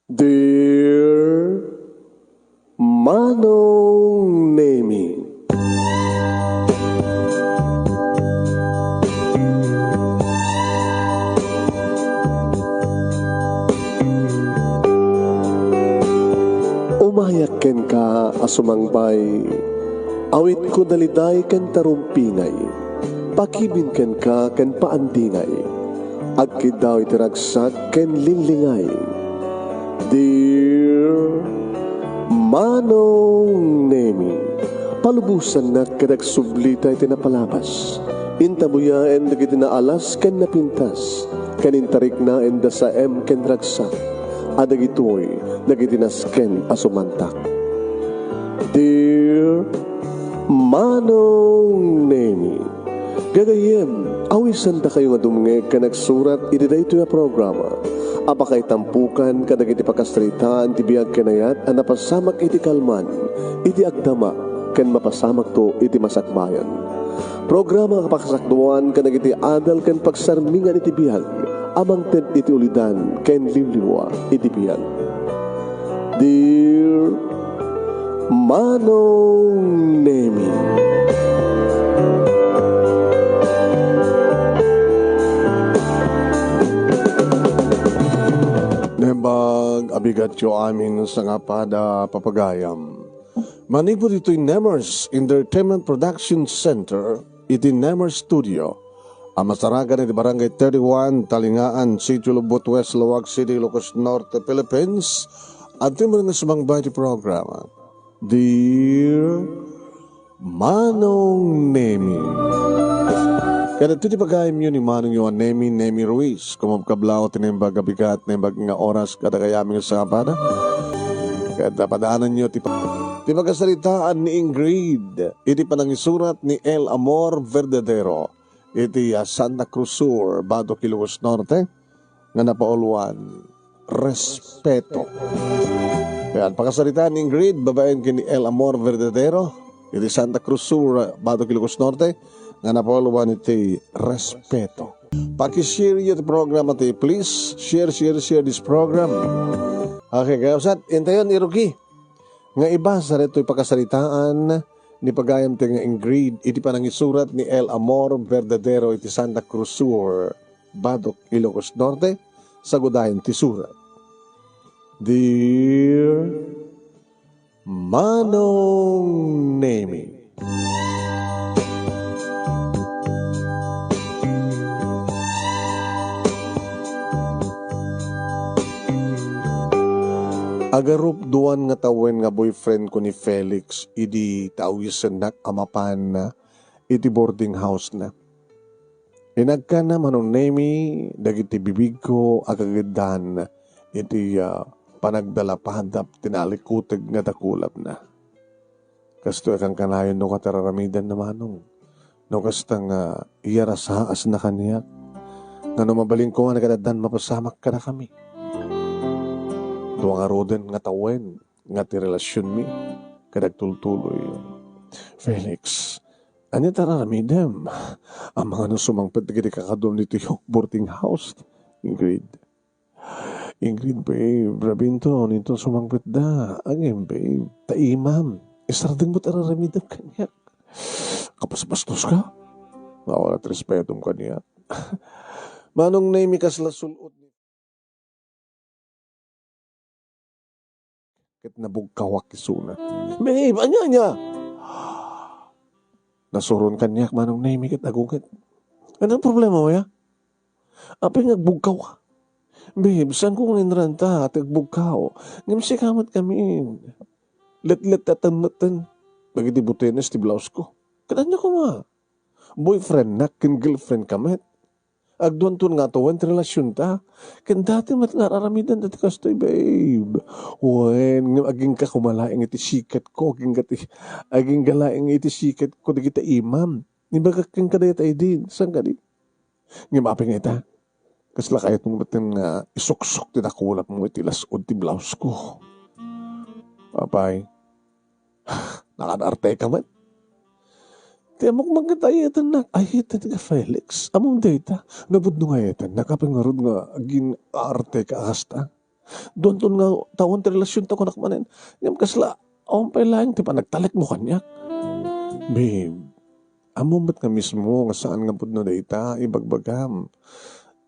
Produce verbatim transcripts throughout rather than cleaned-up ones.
Dear Manong Nemi. Umayak kenka a sumangbay, awitko daliday ken tarumpingay, pakibin kenka ken paandingay, agkiddaw iti ragsak ken linglingay. Dear Manong Nemi, palubosannak ket agsublita iti napalabas. Intabuyaen dagiti naalas ken napintas, ken intariknaen da saem ken ragsak, a dagitoy dagiti nasken a sumantak. Dear Manong Nemi, gagayyem, awisandakayo nga dumngeg ken agsurat iti daytoy a programa a pakaitampokan kadagiti pakasaritaan ti biag ken ayat a napasamak iti kalman, iti agdama, ken mapasamakto iti masakbayan. Programa a pakasakduan kadagiti adal ken pagsarmingan iti biag a mangted iti ulidan ken liwliwa iti biag. Dear Manong Nemi. Naimbag a bigatyo amin a sangapada, papagayam. Manipud ditoy Nemers Entertainment Production Center, iti Nemers Studio, a masarakan iti Barangay thirty-one, Talingaan, Sitio Lubot West, Laoag City, Ilocos Norte, Philippines, adtoy met nga sumangbay ti programa, Dear Manong Nemi. Kadagitoy ti pagayamyo ni Manongyo a Nemi, Nemi Ruiz. Kumabkablaw ti naimbag a bigat, naimbag nga oras, kadagayami nga sangapada. Ket padaananyo ti pa-, ti pakasaritaan ni Ingrid iti panangisurat ni El Amor Verdadero iti, ah, Santa Cruz Sur, Bato, Ilocos Norte, nga napauluan, Respeto. Ayan, pakasaritaan ni Ingrid babaen ken ni El Amor Verdadero iti Santa Cruz Sur, Bato, Ilocos Norte, nga napauluan iti Respeto. Pakishare yo ti programa ti, please share, share, share this program. Okay, kaysa intayon irugi nga ibasa daytoy pakasaritaan ni pagayam ti nga Ingrid iti panangisurat ni El Amor Verdadero iti Santa Cruz Sur, Bato, Ilocos Norte, sagudayen ti surat. Dear Manong Nemi. Agarupduan nga tawen nga boyfriend ko ni Felix idi ta awisennak a mapan iti boarding house na. Inagkanna, Manong Nemi, dagiti bibigko a kagiddan iti, ah, panagdalapadap ti nalikuteg nga dakulapna. Kastoy a kankanayon no ket araramidanna, Manong. No kasta nga iyarasaasna kaniak, nga no mabalinko nga nagadadan mapasamak kadakami. Dua ngaruden nga tawen nga ti relasionmi ket agtultuloy. Felix, ania ti ar-aramidem? Amangan no sumangpet dagiti kakaduam ditoy boarding house. Ingrid. Ingrid, babe, rabinto, ninton sumangpetda. Agem, babe, ta imam. Isardeng met ar-aramidem kaniak. Kapasbastos ka? Nga wala ti respetom kaniak. Manong Nemi, kasla sul-ot ni ket nabugkawak isuna. Babe, ania, ania? Nasuron kaniak, Manong Nemi, ket agunget. Ania problema mo, ya? Apay nga agbugkaw ka? Babe, saanko nga inrenta ti agbugkaw. Ngem sika met kami. Letlet ta tammetten. Dagiti butenes ti blouse ko. Ket ania koma? Boyfriend na ken girlfriend ka met. Agduanton nga tawen ti relasionta. Ken dati met nga ar-aramidenda ti kastoy, babe. Wen, ngem agingga koma laeng iti siketko, agingga ti, agingga laeng iti siketko dagita imam. Ibagak kenka dayta idi, saan kadi? Ngem apay nga ita? Kasla kayatmo metten nga isuksok ti dakulapmo iti las-ud ti blouse ko. Apay, nakaarteka met. Ti ammok man ket ayatennak. Ayatenka, Felix. Ammom dayta. Napudno nga ayatennak. Apay ngarud nga agin-aarteka a kasta? Duanton nga tawen ti relasionta, kunak manen. Ngem kasla, awan pay laeng ti panagtalekmo kaniak. Babe, ammo met nga mismo nga saan nga pudno dayta ibagbagam.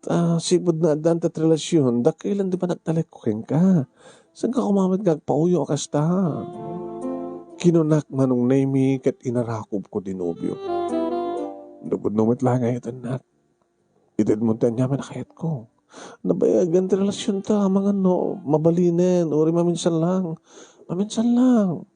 Ta sipud nga addaan ta ti relasion, dakkel ti panagtalekko kenka. Saanka koma met nga agpauyo a kasta? Kinunak, Manong Nemy, ket inarakobko ti nobio. No pudno met laeng a ayatennak. Itedmo ti aniaman a kayatko. Nabayagan ti relasionta, amangan no mabalinen, uray maminsan lang. Maminsan lang.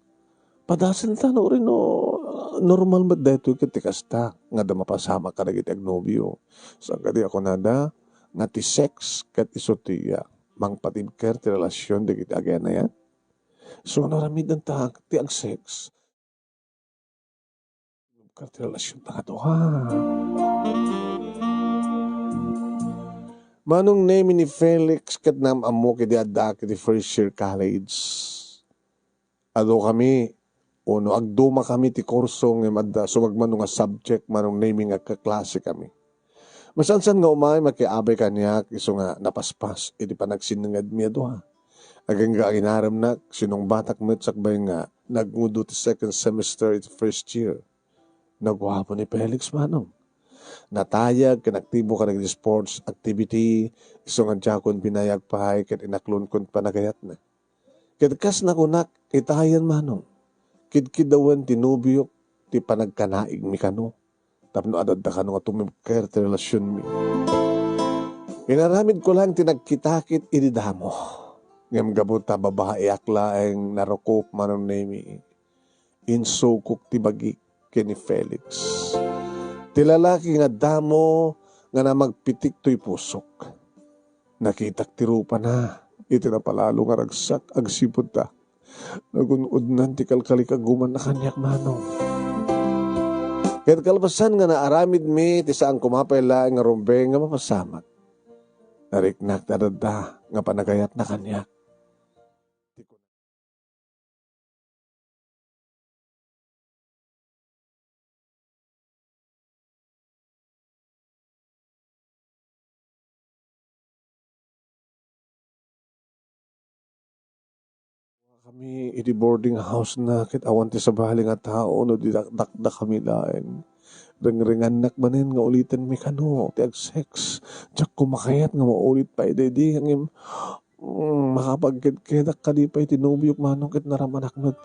Padasenta no uray no, ah, normal met daytoy ket ti kasta nga adda mapasamak kadagiti agnobio. Saan kadi a kunada nga ti sex ket isu ti, ah, mangpatibker ti relasion dagiti agyanayan? So, no aramidenta ti agsex, ket ti relasionta nga dua. Manong Nemy, ni Felix ket naam-ammok idi addaak iti first year college. Adu kami, o no agduma kami ti kurso ngem adda sumagmamano nga subject, Manong Nemy, nga kaklasekami. Masansan nga umay makiabay kaniak isu nga napaspas iti panagsinningedmi a dua. Agingga inaremnak, sinungbatak met sakbay nga nagngudo ti second semester iti first year. Naguapo ni Felix, Manong. Natayag ken aktibo kadagiti sports activity, isu nga diakon binayag pay ket inaklonko ti panagayatna. Ket kas nakunak, itayen, Manong, kidkidawen ti nobiok ti panagkanaigmi kano tapno adda kano nga tumibker ti relasionmi. Inaramidko laeng ti nagkitakit idi damo. Ngem gapu ta babaiak laeng, narukop, Manong Nemy, insukok ti bagik ken ni Felix. Ti lalaki nga damo nga namagpitik toy pusok. Nakitak ti rupana iti napalalo nga ragsak agsipud ta nagun-odnan ti kalkalikagumanna kaniak, Manong. Ket kalpasan nga naaramidmi ti saan koma pay laeng nga rumbeng nga mapasamak, nariknak ti adda nga panagayatna kaniak. Kami iti boarding house na ket awan ti sabali nga tao no di dakdakdakami laeng. Rengrengannak manen nga ulitenmi kano ti agsex. Diak koma kayat nga maulit pay daydi, ngem, mm, makapagkedkedak kadi pay ti nobiok, Manong, ket naramanak met.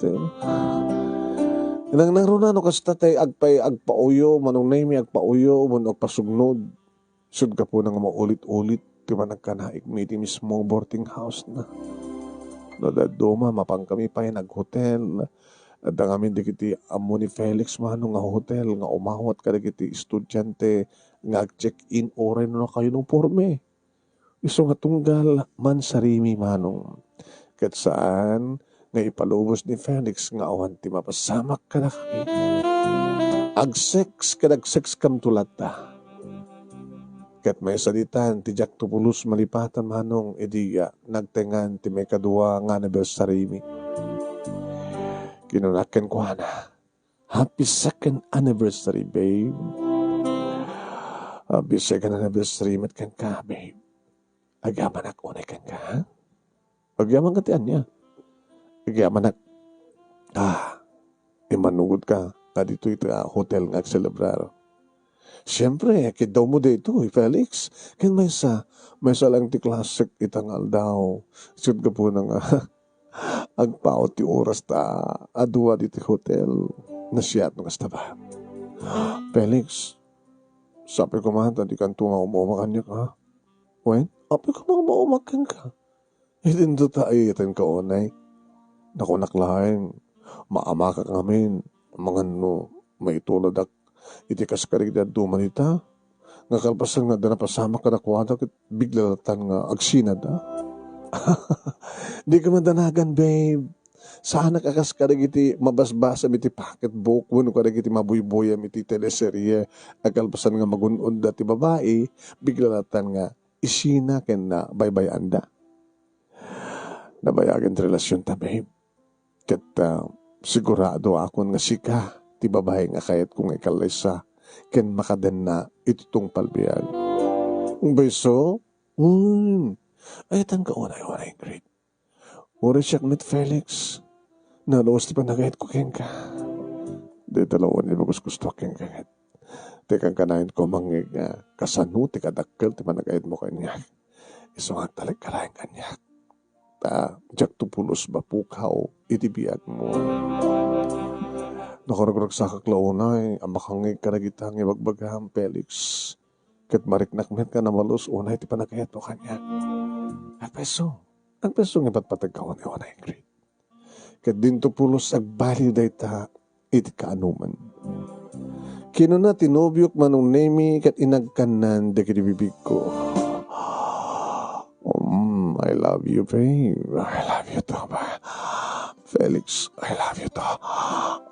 Nangnangruna no kasta tay agpay-, agpauyo, Manong Nemy, agpauyo, wenno agpasugnod. Isut' gapuna nga maulit-ulit ti panagkanaigmi iti mismo boarding house na. No dadduma, mapankami pay naghotel. Adda ngamin dagiti ammo ni Felix, Manong, nga hotel nga umawat kadagiti estudiante nga ag-check-in uray no naka-uniforme. Isu nga tunggal mansarimi, Manong. Ket saan nga ipalubos ni Felix nga awan ti mapasamak kadakami. Agsex ket agsexkamto latta. Ket maysa ditan ti diakto pulos malipatan, Manong, idi, ah, nagtengan ti maikadua nga anniversary-mi. Kinunak kenkuana, "Happy second anniversary, babe." "Happy second anniversary met kenka, babe. Agyamanak unay kenka, ha?" "Agyamanka ti ania?" "Agyamanak. Ah, immanugodka nga ditoy ita hotel nga agselebrar." "Siempre, kiddawmo daytoy, Felix. Ken maysa, maysa lang ti klasek ita nga aldaw. Isut' gapuna nga agpaut ti oras ta adua ditoy hotel. Nasiat no kasta ba." "Felix, sapay koma ta dikanto nga uma-uma kaniak, ha?" "Wen, apay koma nga uma-uma kenka? Idinto ta ayatenka unay. Nakunak laeng, maamakak ngamin, amangan no maituladak iti kas kadagiti dadduma dita. Nga kalpasan nga adda napasamak kadakuada ket bigla latan nga agsinada." "Dika madanagan, babe. Saanak a kas kadagiti mabasbasam iti pocketbook wenno kadagiti mabuybuyam iti teleserye a kalpasan nga magun-odda ti babai, bigla latan nga isina ken nabaybay-anda. Nabayagen ti relasionta, babe. Ket, ah, sigurado akon nga sika ti babai nga kayatko nga ikallaysa ken makadenna iti tungpal biag." "Bayso? Hmm, Ayatenka unay, unay, Ingrid. Uray siak met, Felix. Naluos ti panagayatko kenka. Dayta laeng ti makuskustuak kenka ket. Ti kankanayon ko mangngeg nga kasano ti kadakkel ti panagayatmo kaniak. Isu nga agtalekka laeng kaniak. Ta, diakto pulos mapukaw iti biagmo. Nakaragragsakak la unay a makangngeg kadagita nga ibagbagam, Felix. Ket mariknak met nga namalus unay ti panagayatmo kaniak. Agpayso, agpayso nga ipatpategka unay, Ingrid. Ket dinto pulos agbaliw dayta iti kaanoman. Kinuna ti nobiok, Manong Nemi, ket inagkannan dagiti bibigko. Um, I love you, babe. I love you too, ba? Felix, I love you too.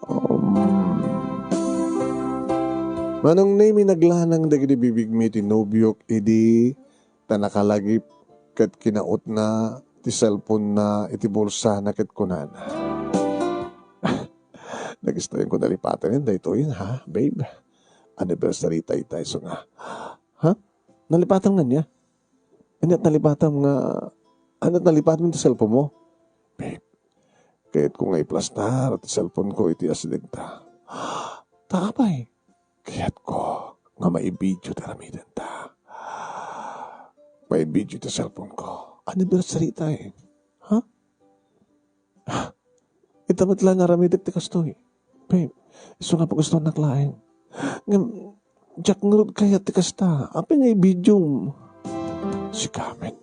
Um. Manong Nemi, naglanang dagiti bibigmi ti nobiok idi ta nakalagip ket kinautna ti cellphone-na iti bulsana ket kunana, "Nag-istorya ko nalipatam daytoy, ha, babe? Anniversary tayo, tayo, so nga." "Ha? Nalipatam nga niya? Ania nalipatam nga, ania nalipatam ti cellphone mo?" "Babe, kayatko nga iplastar ti cellphone ko iti asidegta." "Ta apay?" "Kayatko nga maibidio ti aramidenta. Maibidio ti cellphone ko. Anniversary tayo. Ha? Ita met laeng aramidek ti kastoy. Babe, isu nga pagustuhannak laeng. Ngem, diak ngarud kayat ti kasta. Apay nga ibidiom?" Sika met.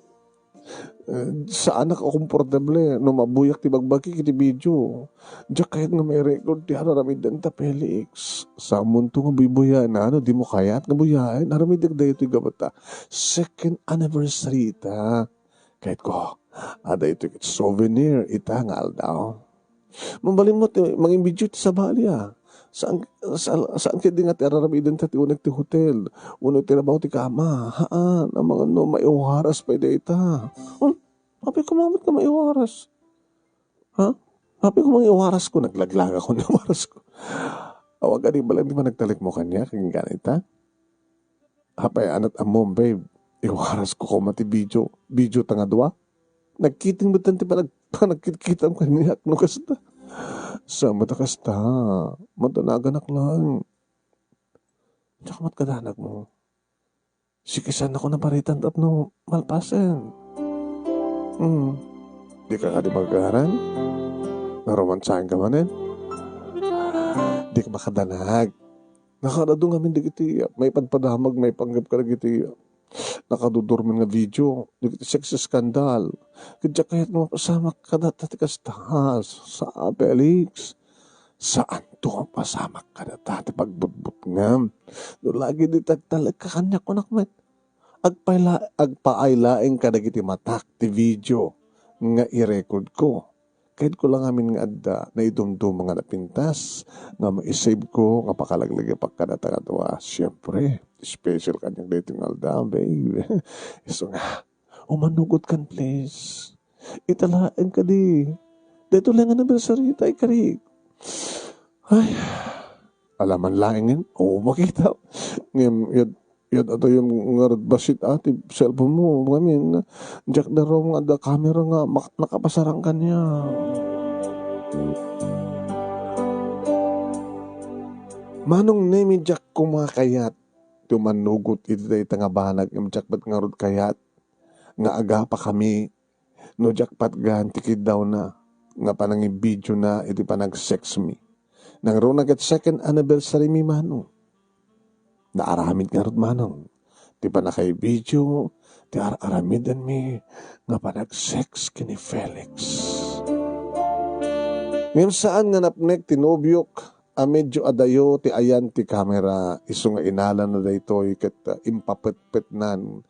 Eh, saanak a komportable no mabuyak ti bagbagik iti video. Diak kayat nga mairecord ti ar-aramidenta, Felix. Samonto nga buybuyaenna no dimo kayat nga buyaen. Aramidek daytoy gapu ta second anniversary ita. Kayatko a daytoy ket souvenir ita nga aldaw. Mabalinmo ti manginbidio ti sabali a. Saan, sa-, saan ketdi nga ti ar-aramidenta ti uneg ti hotel, wenno ti rabaw ti kama. Haan, amangan no maiwaras pay dayta. Hmm? Apay koma met nga maiwaras? Ha? Apay koma nga iwarasko? Naglaglagak nga iwarasko. Awan kadi balang ti panagtalekmo kaniak, ken gana ita? Apay, ania't ammom, babe? Iwarasko koma ti video. Video ta nga dua? Nagkiting met ti panag-, panagkitkitam kaniak no kasta. Saan met a kasta? Madanaganak laeng. Diak met kadanagmo. Sikisannak naparitan tapno malpasen. Hmm. Dika kadi magagaran? Naromansaenka manen? Dika makadanag. Nakaad-adu ngamin dagiti maipadpadamag maipanggep kadagiti nakadudurmen nga video, dagiti sex scandal. Ket diak kayat nga mapasamak kadata ti kasta. Sa, Felix, saanto a mapasamak kadata ti pagbutbutngam. No lagi dita agtalekka kaniak, kunak met. Agpayla-, agpaay laeng kadagiti matak ti video nga i-record ko. Kayatko la ngamin nga adda naidumduma nga napintas nga maisave ko nga pakalaglagipak kadata nga dua. Siempre, special kaniak daytoy nga aldaw, babe. Isu nga, umanugotkan, please. Ita laeng kadi. Daytoy laeng anniversary tayo, kari. Ay, alaman laengen. Oo, makita. Ngem, yad-, yad-, atoyem ngarud bassit a ti cellphone mo. Ngamin, diak darum nga adda camera nga mak-, nakapasarang kaniak. Manong Nemi, diak koma kayat ti umanugot iti dayta nga banag, ngem diak met ngarud kayat nga agapakami no diak patgan ti kiddawna nga panangibidiona iti panagsex mi. Nangruna ket second anniversary mi, Manong. Naaramid ngarud, Manong, ti panakaibidio ti ar-aramidenmi nga panagsex ken ni Felix. Ngem saan nga napnek ti nobiok a medio adayo ti ayan ti kamera, isu nga inalana daytoy ket, ah, impapetpetnan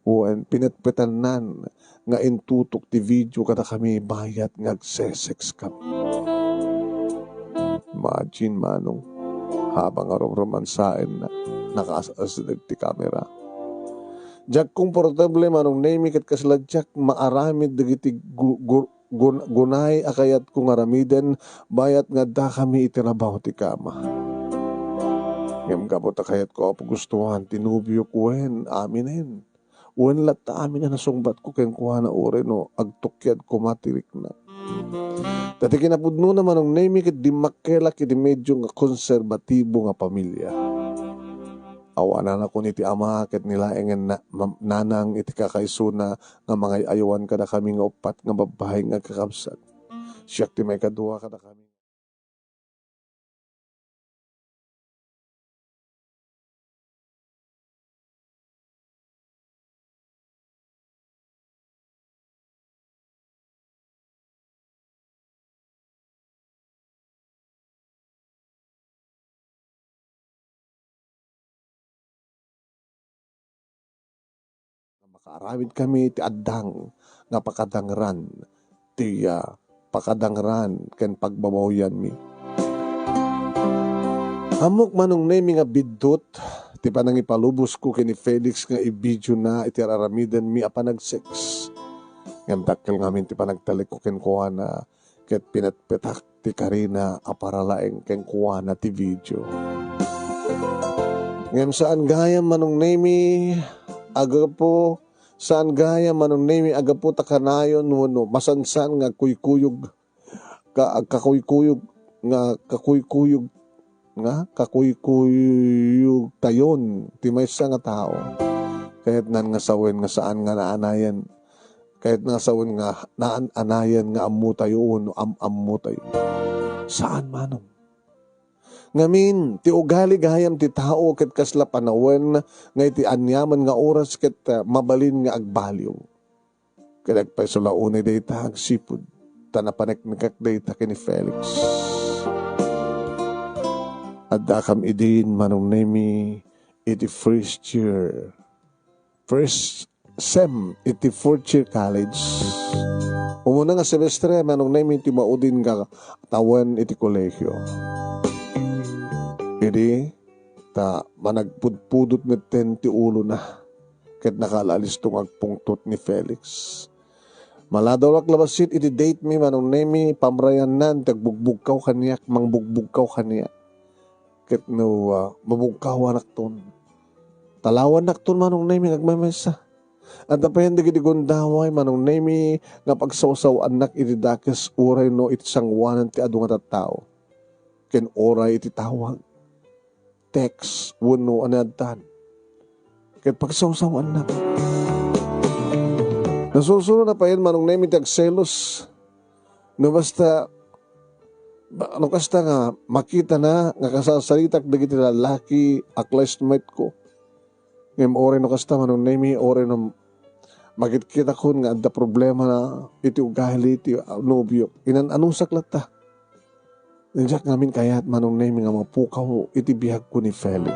wen pinetpetannan nga intutok ti video kadakami bayat nga agsesex kami. Imagine, Manong, habang nga rumromansaenna, nakaas-asideg ti kamera. Diak komportable, Manong Nemi, ket kasla diak maaramid dagiti gu-, gu-, gun-, gunay a kayatko nga aramiden bayat nga addakami iti rabaw ti kama. Ngem gapu ta kayatko a pagustuhan ti nobiok wen aminen, Wen latta amin a nasungbatko kenkuana uray no agtukiad koma ti rikna. Ta ti kinapudnona, Manong Nemi, ket dimmakkelak iti medio nga konserbatibo nga pamilia. Awananakon iti ama ket ni laengen na-, ma-, nanang iti kakaisuna nga mangay-ayawan kadakami nga uppat nga babbai nga agkakabsat. Siak ti maikadua kadakami. Nga makaaramidkami ti addang nga pakadangran ti, ah, pakadangran ken pagbabawianmi. Ammok, Manong Nemi, nga biddut ti panangipalubosko ken ni Felix nga i-videona iti ar-aramidenmi a panagsex. Ngem dakkel ngamin ti panagtalekko kenkuana ket pinetpetak ti karina a para laeng kenkuana ti video. Ngem saan gayam, Manong Nemi, a gapu, saan gayam, Manong Nemi, a gapu ta kanayon wenno masansan nga agkuykuyog, ka-, agkakuykuyog, nga kakuykuyog, nga kakuykuyogtayon ti maysa nga tao. Kayatnan nga sawen nga saan nga naanayan, kayatna nga sawen nga naan-anayan nga ammotayo wenno am-ammotayo. Saan, Manong. Ngamin, ti ugali gayam ti tao ket kasla panawen nga iti aniaman nga oras ket, ah, mabalin nga agbaliw. Ket agpayso la unay dayta agsipud ta napaneknekak dayta ken ni Felix. Addakam idin, Manong Nemi, iti first year, first sem iti fourth year college. Umuna nga semestre, Manong Nemi, ti maudin nga tawen iti kolegio. Idi, ta managpudpudot metten ti ulona ket nakaal-alisto nga agpungtot ni Felix. Maladawlak la bassit iti date mi, Manong Nemi, pamrayannan ti agbugbugkaw kaniak, mangbugbugkaw kaniak. Ket no, ah, mabugkawanakton, talawannakton, Manong Nemi, nga agmaymaysa. Adda payen dagiti gundaway, Manong Nemi, nga pagsawsaw-annak iti dakes uray no iti sangoanan ti adu nga tattao. Ken uray iti tawag, text, wenno aniadtan. Ket pagsawsaw-annak. Nasursuro na payen, Manong Nemi, ti agselos. No basta, ba-, no kasta nga makitana nga kasasaritak dagiti lalaki a classmate ko. Ngem uray no kasta, Manong Nemi, uray no makitkitakon nga adda problema na iti ugali ti, ah, nobio, inan-anusak latta. Diak ngamin kayat, Manong Nemi, nga mapukaw iti biagko ni Felix.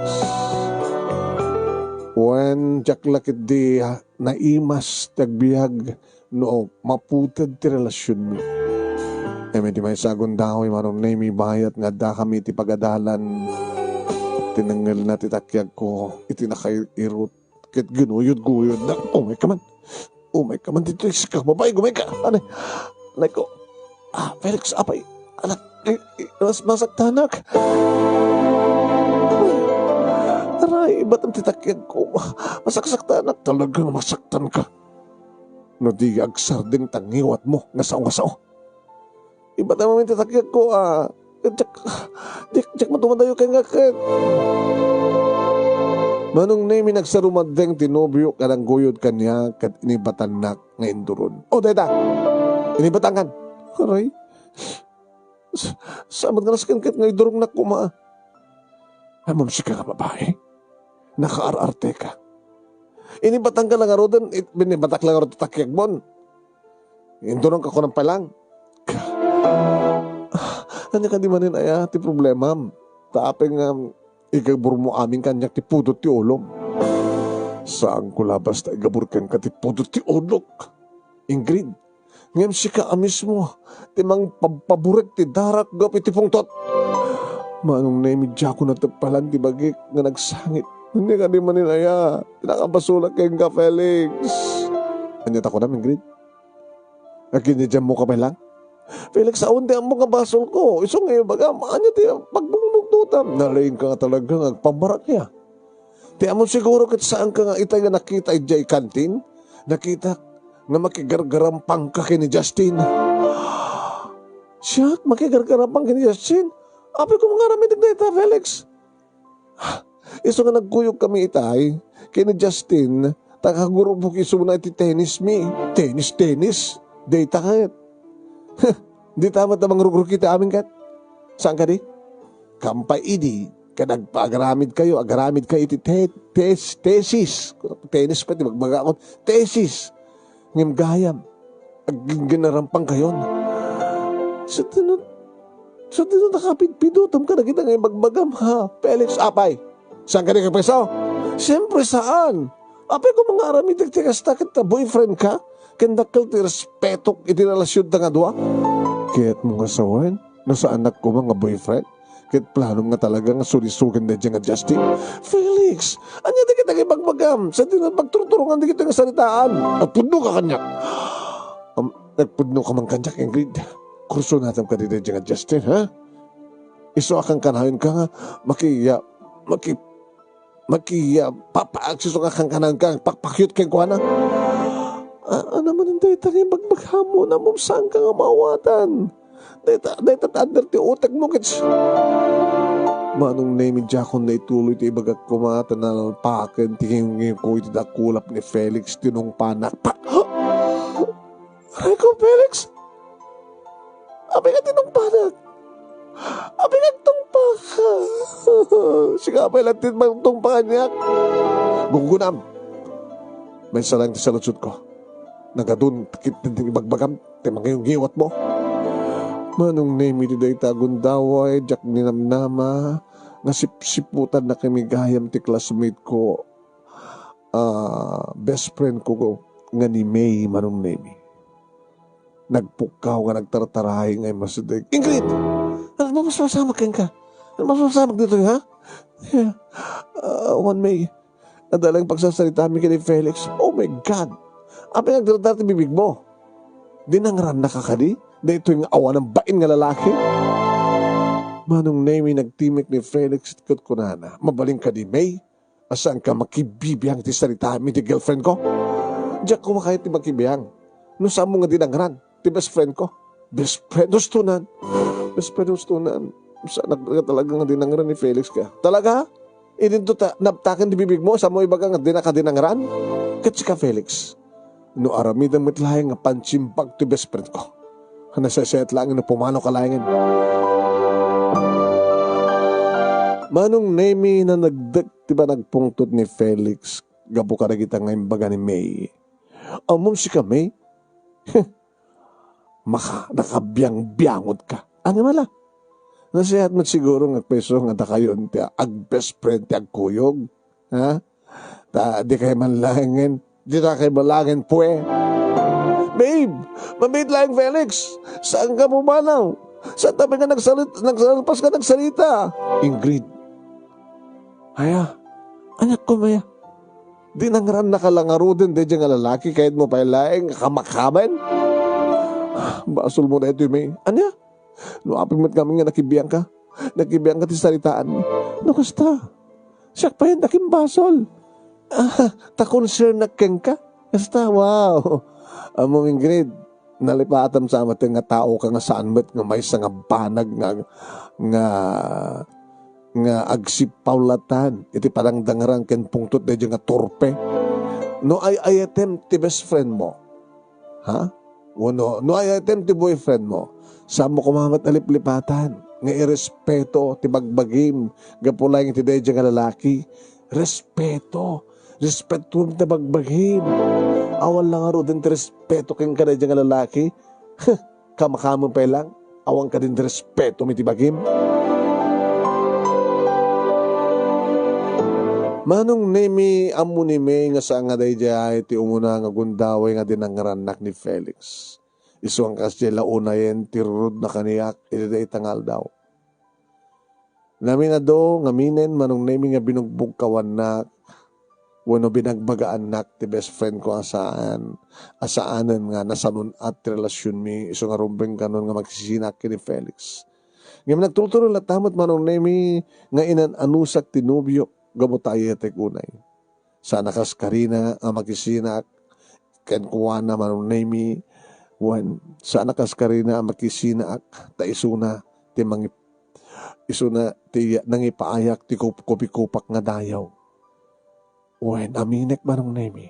Wen, diak la ketdi, ah, naimas ti agbiag no maputed ti relasionmi. Ngem iti maysa a gundaway, Manong Nemi, bayat nga addakami iti pagadalan, tinengngelna ti takiagko iti nakairot ket ginuyod-guyodna. Umay ka man. Umay ka man ditoy, sika babai, umay ka. Anay, anay ko. Ah, Felix, apay, anak, i-, i-, mas-, masaktanak. Aray, batam ti takiagko. Masaksaktanak. Talagang masaktan ka. No di agsardeng ta ngiwatmo nga sao nga sao. Ibatam amin ti takiagko, ah, diak, diak, diak madumadayo ken nga ket. Manong Nemi, nagsarumaddeng ti nobio ket nangguyod kaniak ket inibatannak nga induron. O, dayta. Inibatankan. Aray. Sa-, saan met nga nasken ket nga idurongnak koma. Ammom, sika nga babai. Nakaar-arte ka. Inibatangka la ngaruden, it-, binibatak la ngarud ti takiagmon. Indurongka kunam pay lang. Ania kadi manen aya ti problemam? Ta apay nga igaburmo amin kaniak ti pudot ti ulom? Saanko la basta igabur kenka ti pudot ti ulok, Ingrid. Ngem sika a mismo ti mangpabpaburek ti darak gapu iti pungtot. Manong Nemi, diakon nateppalan ti bagik nga nagsangit. Ania kadi manen aya ti nakabasolak kenka, Felix? Ania ta kunam, Ingrid? Agindidiammoka pay lang? Felix, awan ti ammok nga basolko. Isu nga ibagam, ania ti pagbungmugtotam? Nalaingka nga talaga nga agpammarakya. Ti ammom siguro ket saanka nga itay nga nakita idiay kantin? Nakitak nga makigargarampangka ken ni Justin. Siak, makigargarampang ken ni Justin? Apay koma nga aramidek dayta, Felix? Isu nga nagkuyogkami itay ken ni Justin, ta kagurupok isuna iti tennis mi. Tennis, tennis. Dayta ket. Dita met a mangrugruk iti amin ket. Saan kadi? Kampay idi, ket agpaagaramidkayo, agaramidkayo iti te-, tes-, tesis. Tennis pay ti bagbagakon. Tesis. Ngem gayam, agginginarampangkayon. Sadino, sadino nakapidpidotam kadagita nga ibagbagam, ha? Felix, apay? Saan kadi kapreso? Siyempre, saan? Apay koma nga aramidek ti kasta ket ta boyfriend ka? Ken dakkel ti respetok iti relasionta nga dua? Kayatmo nga sawen no saanak koma nga boyfriend? Ket planom nga talaga nga sulisugen daydiay nga Justin? Felix, ania dagiti nga ibagbagam? Sadino pagturturongan dagiti nga saritaan? Agpudno ka kaniak. Um, agpudno ka man kaniak, Ingrid. Kursonatam kadi daydiay nga Justin, ha? Isu a kankanayon ka nga maki-, maki-, maki-, ah, pa-, pa-, agsuso nga kankanayon ka, pakpakyot kenkuana. Ah, ano man dayta nga ibagbagam? Ammom saan ka nga maawatan. Dayta, dayta ta adder ti utekmo ket. Manong Nemi, diakon naituloy ti ibagak koma ta nalpaken ti ngiwngiwko iti dakulap ni Felix, tinungpanak. Pa-, Aray ko, Felix! Apay nga tinungpanak? Apay nga agtungpaka? Sika pay laeng ti mangtungpa kaniak. Gunggunam! Maysa laeng ti saludsodko. Nagadun, ket ti ibagbagam, ti mangiwngiwatmo. Manong Nemi, ti dayta a gundaway, diak ninamnama nga sipsiputanna kami gayam ti classmate ko. Ah, best friend ko nga ni May, Manong Nemi. Nagpukkaw nga nagtartaray nga immasideg. Ingrid! Ano ba mas masamak kenka? Ano mas masamak ditoy, ha? Yeah. Ah, Juan May, adda laeng pagsasaritaami ken ni Felix. Oh my God! Apay nga agdardar ti bibigmo? Dinangrannaka kadi? Daytoy nga awanan bain nga lalaki? Manong Nemi, nagtimmek ni Felix ket kunana, mabalin kadi, May? A, saanka makibibiang iti saritaam iti girlfriend ko? Diak koma kayat ti makibiang. No saanmo nga dinangran ti best friend ko. Best friend, hustonan. Best friend, hustonan. Saanak nga talaga nga dinangran ni Felix ka. Talaga? Idinto ta, nabtaken ti bibigmo, saanmo ibaga nga dinaka dinangran? Ket sika, Felix. No aramidem met laeng nga pansimbag ti best friend ko. Nasaysayaat laeng no pumanoka laengen. Manong Nemi, nanagdek ti panagpungtot ni Felix gapu kadagita nga imbaga ni May. Ammom sika, May? Maka-, nakabiangbiangot ka. Ania met la? Nasayaat met siguro nga agpayso nga dakayon ti ag-best friend ti agkuyog. Ha? Ta, dikay man laengen, dikay man laengen, pue. Babe, mabait laeng Felix. Saanka pumanaw? Saantayo nga nagsalit-, nagsalpas ka nagsarita? Ingrid. Aya, ania koma aya? Dinangrannaka la ngaruden daydiay nga lalaki, kayatmo pay laeng nga kamakamen? Basolmo daytoy, May. Ania? No apay met ngamin nga nakibiangka, nakibiangka ti saritaanmi. No kasta, siak pay ti nakimbasol. Ah, ta concern kenka. Kasta, wow. Ammom, Ingrid, nalipatam sa amin nga tao ka nga saan met nga maysa nga banag nga, nga, nga agsipawlatan iti panangdangran ken pungtot daydiay nga torpe. No ay-ayatem ti best friend mo, ha? Wenno, no ay-ayatem ti boyfriend mo, saanmo koma met a liplipatan nga irespeto ti bagbagim gapu laeng iti daydiay nga lalaki. Respeto. Respetuem ti bagbagim. Awan la ngaruden ti respeto kenka daydiay nga lalaki. Kamakamen pay laeng. Awan kadin ti respetom iti bagim. Manong Nemi, ammo ni May nga saan nga daydiay ti umuna nga gundaway nga dinangrannak ni Felix. Isu a kasdiay la unayen ti rurudna kaniak iti dayta nga aldaw. Namin adu, ngaminen, Manong Nemi, nga binugbugkawannak wenno binagbagaannak ti best friend ko a saan, a saanen nga nasanun-at ti relasionmi isu nga rumbeng kanon nga magsisinak ken ni Felix. Ngem nagturturon latta met, Manong Nemi, nga inan-anusak ti nobiok gapu ta ayetek unay. Saan a kas karina a makisinaak kenkuana, Manong Nemy, wen saan a kas karina a makisinaak ta isuna ti mangi-, isuna ti nangipaayak ti kup-, kupikupak nga dayaw. Wen aminek, Manong Nemy.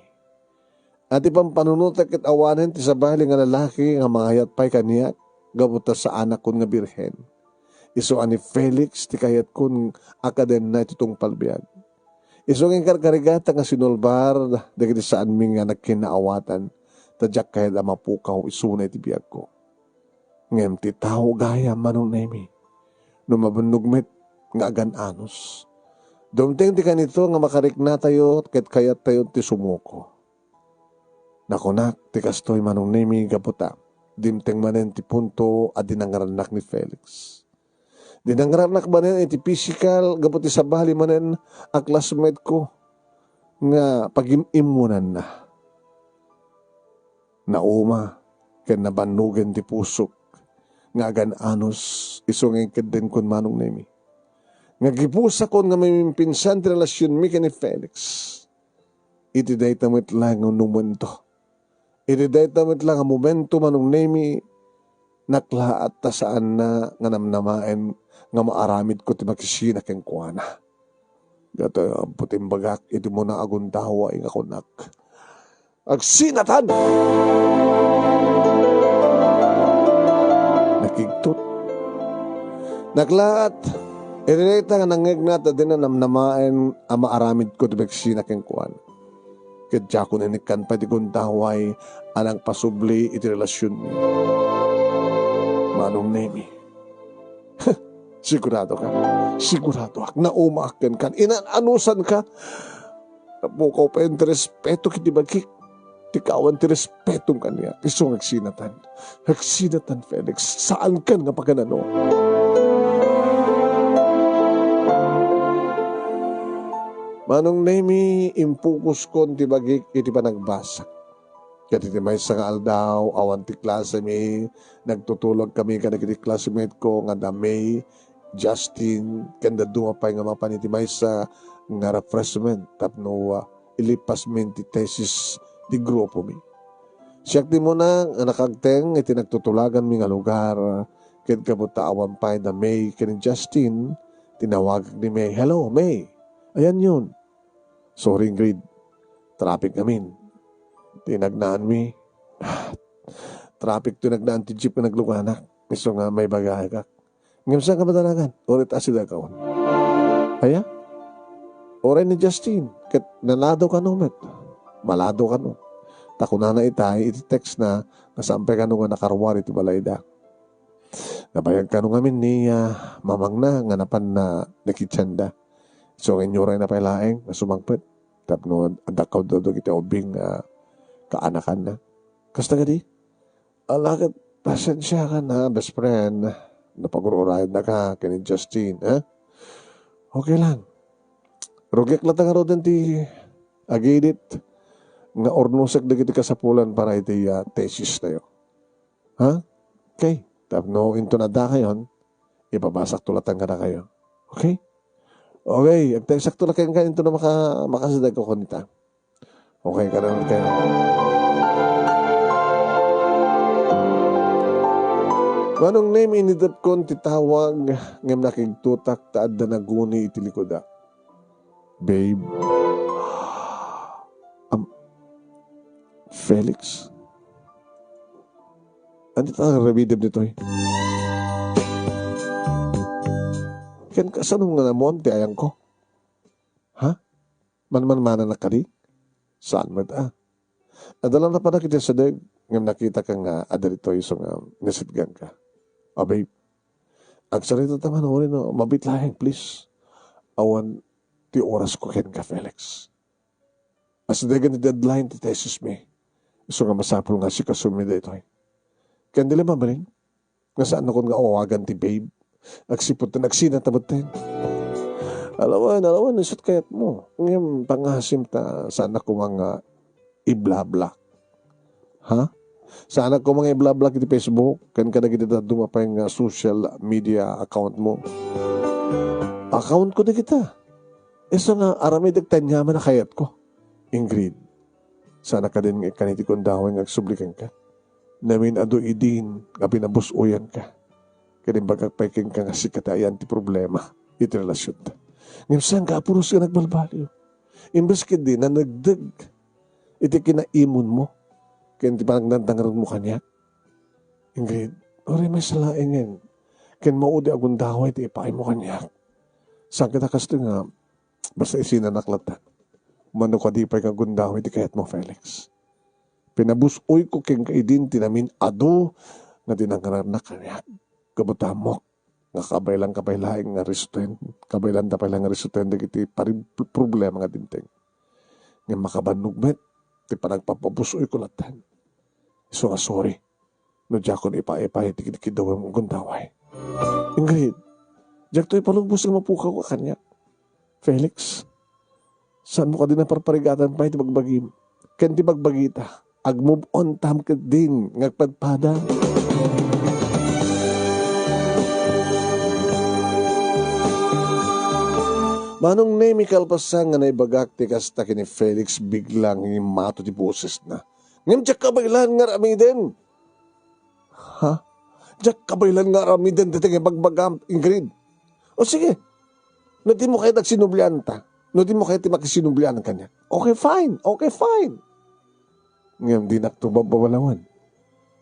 A ti pampanunotek ket awanen ti sabali nga lalaki nga mangayat pay kaniak gapu ta saanakon nga birhen. Isu a ni Felix ti kayatkon a kadenna iti tungpal biag. Isu nga inkarkarigatak nga sinulbar dagiti saanmi nga nagkinnaawatan, ta diak kayat a mapukaw isuna iti biagko. Ngem ti tao gayam, Manong Nemy, no mabannog met nga agan-anos. Dumteng ti kanito nga makariknatayo ket kayattayo ti sumuko. Nakunak ti kastoy, Manong Nemy, gapu ta dimteng manen ti punto a dinangrannak ni Felix. Dinangrannak manen iti pisikal gapu ti sabali manen a classmate ko nga pagim-immunanna. Nauma ken nabannogen ti pusok nga agan-anos isu nga inkeddengkon, Manong Nemy. Nga gipusakon nga mamimpinsan ti relasionmi ken ni Felix. Iti dayta met la nga momento, iti dayta met la nga momento, Manong Nemy, naklaat ta saanna nga namnamaen nga maaramidko ti makisina kenkuana. Datoy ampo ti imbagak iti umuna a gundaway nga kunak, "Agsinatan!" Nakigtot. Naklaat. Iti dayta nga nangngegna ta dina namnamaen a maaramidko ti makisina kenkuana. Ket diakon inikkan pay ti gundaway a nangpasubli iti relasionmi. Manong Nemy. Sigurado ka? Siguradoak. Naumaak kenka. Inan-anusanka. Napukaw pay ti respeto iti bagik. Ti kawan ti respetom kaniak. Isu nga agsinatan. Agsinatan, Felix. Saankan nga paganano. Manong Nemy, impukoskon ti bagik iti panagbasa. Ket iti maysa nga aldaw, awan ti klasemi, nagtutulog kami kadagiti classmate ko nga da May, Justin, ken dadduma pay nga mapan iti maysa nga refreshment tapno, ah, ilipasmin ti thesis ti grupomi. Siak ti umuna nga nakagteng iti nagtutulaganmi nga lugar, ket gapu ta awan pay da May ken ni Justin, tinawagak ni May, "Hello, May! Ayanyon!" Sorry, Ingrid. Traffic ngamin. Ti nagnaanmi. Traffic ti nagnaan ti jeep nga nagluganak. Isu nga maibagakak. Ngem saan ka madanagan? Uray ta asideg akon. Aya? Uray ni Justin. Ket nalado kano met. Malado kano. Ta kunana itay iti text na nga saan pay kano nga nakaruar iti balayda. Nabayag kano ngamin ni, ah, mamangna nga napan na nakitsianda. Isu nga inyurayna pay laeng nga sumangpet tapno adda kaduadua iti ubing nga kaanakanna. Kasta kadi? Ala ket, pasensiakan, ha, best friend. Napagur-urayennaka ken ni Justin, ha? Okay lang. Rugiak latta ngaruden ti agidit nga urnosek dagiti kasapulan para iti, ah, thesis tayo. Ha? Okay. Tapno inton addakayon, ipabasakto latta kadakayo. Okay? Okay, agtextakto la kenka inton maka-, makasidegko kunita. Okay, kanayon kayo. Manong Nemy, inidepkon ti tawag, ngem nakigtotak ta adda naguni iti likuda. Babe. Am-, Felix? Ania ti aramidem ditoy? Ken kasano nga nammuam ti ayangko? Ha? Manmanmananak kadi? Saan met a? Adda lang napanak iti asideg, ngem nakitaka nga adda ditoy isu nga nasidegka. A, babe, agsarita ta man, uri no, mabiit laeng, please. Awan ti orasko kenka, Felix. Asidegen ti deadline ti thesis mi. Isu nga masapul nga asikasomi daytoy. Ken di la mabalin nga saannakon nga awagan ti babe. Agsipud ta nagsinata metten. Alawen, alawen, isut kayatmo. Ngem pangasim ta saanak koma nga iblabla. Ha? Saanak koma nga iblabla iti Facebook ken kadagiti dadduma pay nga social media account mo. Account ko dagita. Isu nga aramidek ti aniaman a kayatko. Ingrid, saanak kadin nga ikkan iti gundaway nga agsubli kenka? Namin adu idin nga pinabus-oyanka. Ket imbagak pay kenka nga sika ti ayan ti problema iti relasionta. Ngem saan ka apuros nga nagbalbaliw. Imbes ketdi nanegdeg iti kinaimonmo ken ti panagdandangragmo kaniak. Ingrid, uray maysa laengen ken maudi a gundaway ti ipaaymo kaniak. Saan ket a kastoy nga basta isinanak latta. Mano kadi pay nga gundaway ti kayatmo, Felix? Pinabus-oyko kenka idin ti namin adu nga dinangrarnak kaniak. Gapu ta ammok nga kabaylanka pay laeng nga resuten-, kabaylanta pay laeng nga resuten dagiti pari-, problema nga dimteng. Ngem makabannog met ti panagpapabus-oyko latta. Isu nga sorry no diakon ipaipay ti kidkiddawem nga gundaway. Ingrid, diakto ipalubos nga mapukaw ka kaniak. Felix, saanmo kadi a parparigatan pay ti bagbagim ken ti bagbagita? Ag-move on tam ketdin nga agpadpada. Manong Nemi, kalpasan nga naibagak ti kasta ken ni Felix, biglang immato ti bosesna. Ngem diak kabaylan nga aramiden. Ha? Diak kabaylan nga aramiden daytoy nga ibagbagam, Ingrid. O sige, no dimo kayat agsinublian ta, no dimo kayat ti makisinublian kaniak, okay, fine. Okay, fine. Ngem dinakto babbabalawan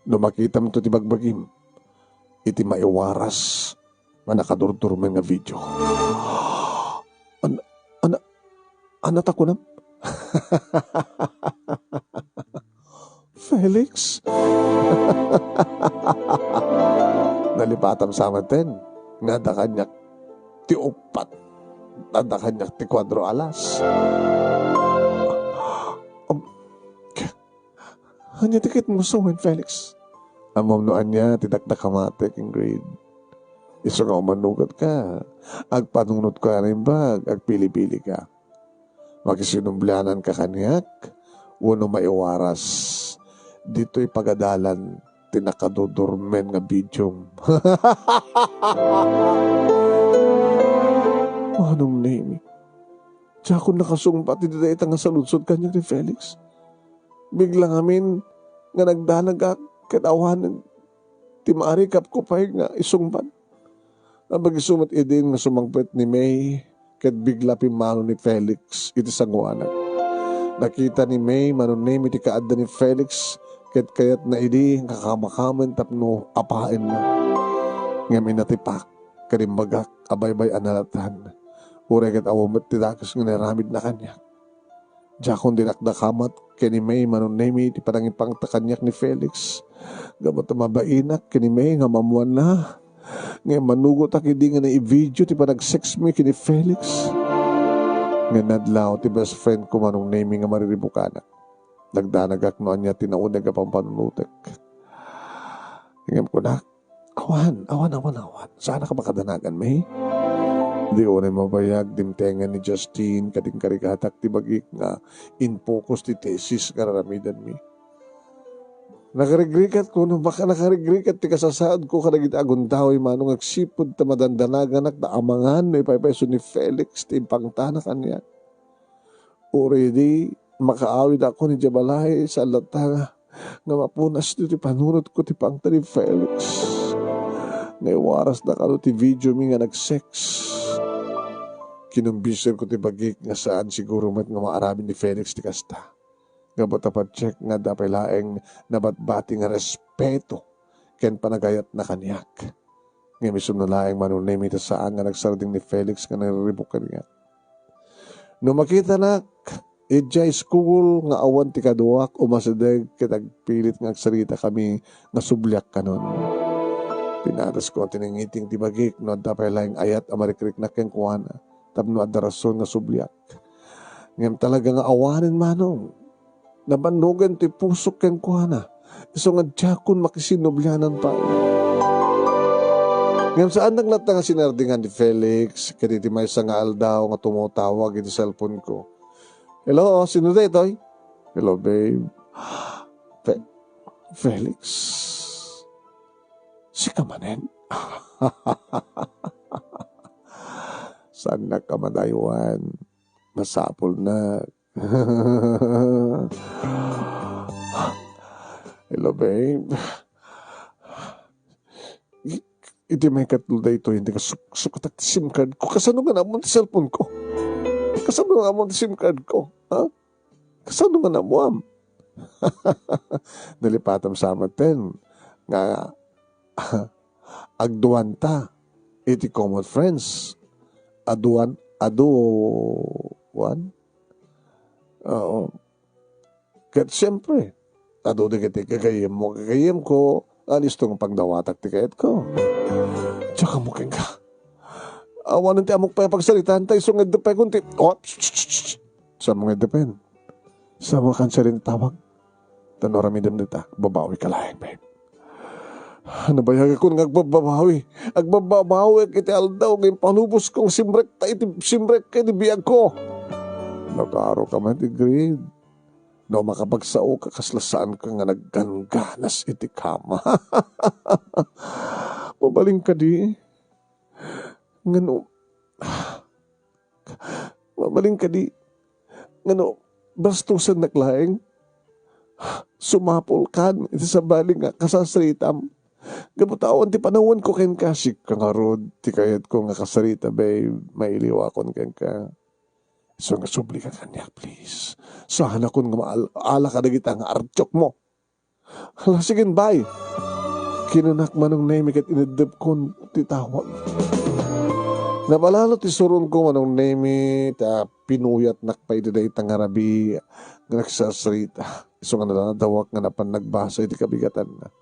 no makitamto ti bagbagim iti maiwaras nga nakadurdurmen nga video. An-, ana-, anata kunam? Felix? Nalipatam sa maten nga adda kaniak ti uppat, adda kaniak ti kuadro alas. Um, ania ti kayatmo sawen, Felix? Ammom no ania ti dakdakamatek, Ingrid. Isu nga umanugat ka, agpanunot ka naimbag, agpili-pili ka. Makisinublianan ka kaniak, wenno maiwaras ditoy pagadalan ti nakadurdurmen nga videom. Manong Nemi, diakon nakasungbat iti dayta nga saludsod kaniak ni Felix. Bigla ngamin nga nagdanagak ket awanen ti maarikapko pay nga isungbat. Abagiso met idin nga sumangpet ni May ket bigla pimmano ni Felix iti sangoanak. Nakita ni May, Manong Nemi, ti kaadda ni Felix ket kayatna idi nga kamakamen tapno apaenna. Ngem inatipak ket imbagak a baybay-anna lattan. Uray ket awan met ti dakes nga naaramidna kaniak. Diakon dinakdakamat ken ni May, Manong Nemi, ti panangipangta kaniak ni Felix. Gapu ta mabainak ken ni May nga maammoanna. Ngem manugotak idi nga naivideo ti panagsex mi ken ni Felix. Ngem nadlaw ti best friend ko, Manong Nemi, nga mariribukanak. Nagdanagak no ania ti nauneg a pampanunotek. Ngem kunak, Awan, awan, awan, awan. Saanak a makadanagan, May? Di unay mabayag, dimtengen ni Justine, ket inkarigatak ti bagik nga in-focus ti thesis nga ar-aramidenmi. Nakarigrigat ko, no, baka nakarigrigat ti kasasaadko kadagiti agundaway, Manong, agsipud ta madandanaganak ta amangan no ipaypayso ni Felix ti impangtana kaniak. Uray idi, makaawidakon idiay balay, saan latta nga nga mapunas ti panunotko ti pangta ni Felix. Naiwarasna kano ti videomi nga nagsex. Kinumbinserko ti bagik nga saan siguro met nga maaramid ni Felix ti kasta. Gapu ta padsiek nga adda pay laeng nabatbati nga respeto ken panagayatna kaniak. Ngem isuna laeng, Manong Nemi, ta saan nga nagsardeng ni Felix nga nariribuk kaniak. No makitanak idiay school nga awan ti kaduak, umasideg ket agpilit nga agsaritakami nga subliak kanon. Pinadasko a tiningiting ti bagik no adda pay laeng ayat a marikriknak kenkuana tapno adda rason nga subliak. Ngem talaga nga awanen, Manong. Nabannogan ti pusok kenkuana. Isu nga diakon makisinublianan pay. Ngem saannak latta nga sinardingan ni Felix ket iti maysa nga aldaw nga tumutawag iti cellphone ko. "Hello, sino daytoy?" "Hello, babe." "Fe-, Felix? Sika manen?" Saannak a madaywan. Masapul na. Hello, babe. I-, iti maikatlo daytoy, hindi ka suk-, sukatak ti SIM card ko. Kasano nga naammo ti cellphone ko? Kasano nga naammo ti SIM card ko? Ha? Kasano nga naammoam? Nalipatam sa maten nga agduanta iti common friends. Aduan, aduan? Oo. Ket siempre, adu dagiti gagayyemmo, gagayyemko, nga listo nga pagdawatak ti kayatko. Diak ammo kenka. Awanen ti ammok pay a pagsaritaan, ta isu nga iddepen ti, oh, shh, shh, shh, shh. Saan mo nga iddepen? Saan mo kansirin ti tawag? Tan no aramidem dita, babawi ka laeng, babe. Nabayagakon nga agbababawi. Agbababawi iti aldaw nga impalubos kong simrekta iti, simrekka iti biagko. Nagaro ka met, Ingrid. No makapagsaoka, kasla saanka nga naggangganas iti kama. Mabalin kadi? Ngano? Mabalin kadi? Ngano, bastusennak laeng? Sumapulkan iti sabali nga kasasaritam. Gapu ta awan ti panawanko kenka, sika ngarud ti kayatko nga kasarita, babe, mailiwakon kenka. Isu nga subli ka kaniak, please. Saanakon nga maal-, ala kadagita nga artiokmo. Hala, sige, bye. Kinunak Manong Nemi ket ineddepkon ti tawag. Napalalo ti suronko, Manong Nemi, ta pinuyatnak pay iti dayta nga rabii nga nagsasarita. Isu nga nadadawak nga napan nagbasa iti kabigatanna.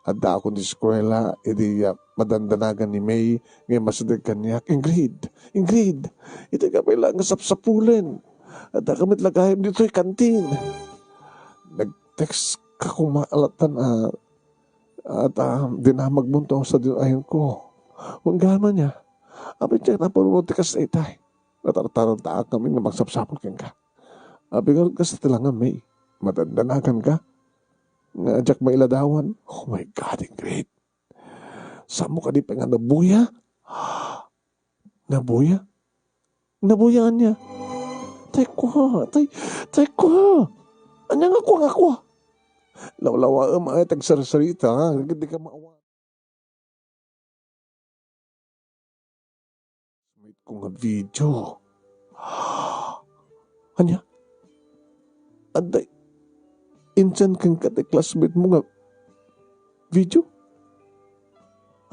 Addaakon ti eskuela, idi, ah, madandanagan ni May nga immasideg kaniak, "Ingrid! Ingrid! Iti ka pay la nga sapsapulen! Adda ka met la gayam ditoy kantin!" Nag-text ka koma alatan a, at, ah, dinamagmonto sa dinayonko. Wenggana nia. Apay diak napanunot ti kas daytay. Natartartaak ngamin nga magsapsapul kenka. Apay ngarud kasta ti langam, May? Madandanagan ka? Nga diak mailadawan? Oh my God, Ingrid. Saan mo kadi pay nga nabuya? Nabuya? Nabuya ania? Tay kua, tay, tay kua. Ania nga kua nga kua? Lawlawaem ay tagsarsarita, ha? Di ka maawa. Classmate ko nga video. Ania? Adda insend kenka ti classmate mo nga video?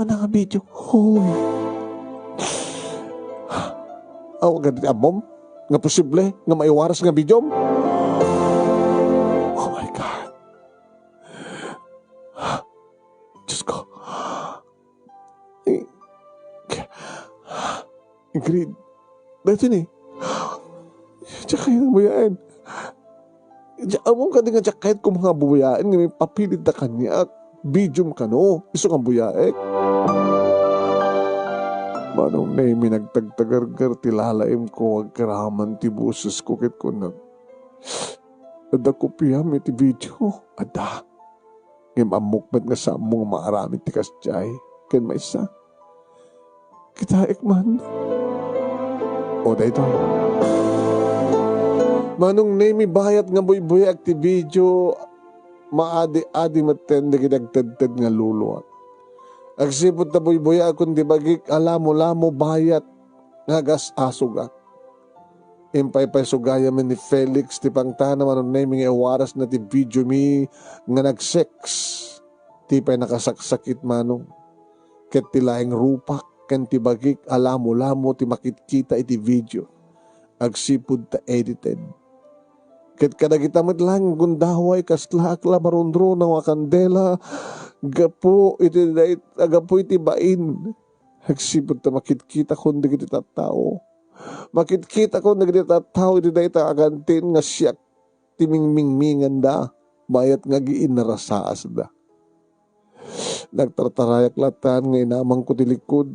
Ania nga video? Hoy. Aw, agad ammom nga posible nga maiwaras nga video? Oh my God. Diyos ko. Ay, Ingrid, daytoy ni. Diak kayat nga buyaen. Diak, ammom kadi nga diak kayat koma nga buyaen nga maipapilit da kaniak. Bidiom kano, isu nga buyaek. Manong Nemi, nagtagtagargar ti lalaemko, agkaraman ti bosesko ket kunak, "Adda kopiam iti video?" "Adda. Ngem ammok met nga saanmo nga maaramid ti kasdiay ken maysa. Kitaek man." O, daytoy. Manong Nemi, bayat nga buybuyaek ti video, maadi-adi metten dagiti agtedted nga luluak. Agsipud ta buybuyaekon ti bagik a lamo-lamo, bayat nga agas-asugak. Impaypayso gayamen ni Felix ti pangtana, Manong Nemi, nga iwarasna ti video mi nga nagsex. Ti pay nakasaksakit, Manong. Ket ti laeng rupak ken ti bagik a lamo-lamo ti makitkita iti video. Agsipud ta edited. Ket kadagita met laeng gundaway, kaslaak la marunrunaw a kandela gapu iti dayt-, gapu iti bain. Agsipud ta makitkitakon dagiti tattao. Makitkitakon dagiti tattao iti dayta a kantin nga siak ti mingmingminganda, bayat nga agiinarasaasda. Nagtartarayak latta nga inamangko ti likud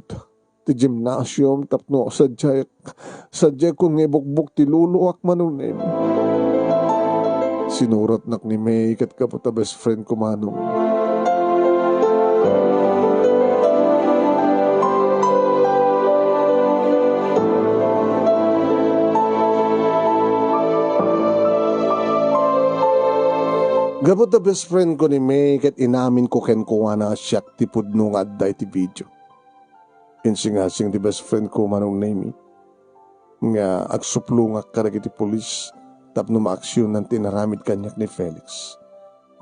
ti gymnasium tapno sadiay, sadiaykon nga ibukbok ti luluak, Manong Nemi. Sinuratnak ni May ket gapu ta best friend ko, Manong. Gapu ta best friend ko ni May, ket inamin ko kenkuana a siak ti pudno nga adda iti video. Insingasing ti best friend ko, Manong Nemy, nga agsuplongak kadagiti pulis tapno maaksionan ti inaramid kaniak ni Felix.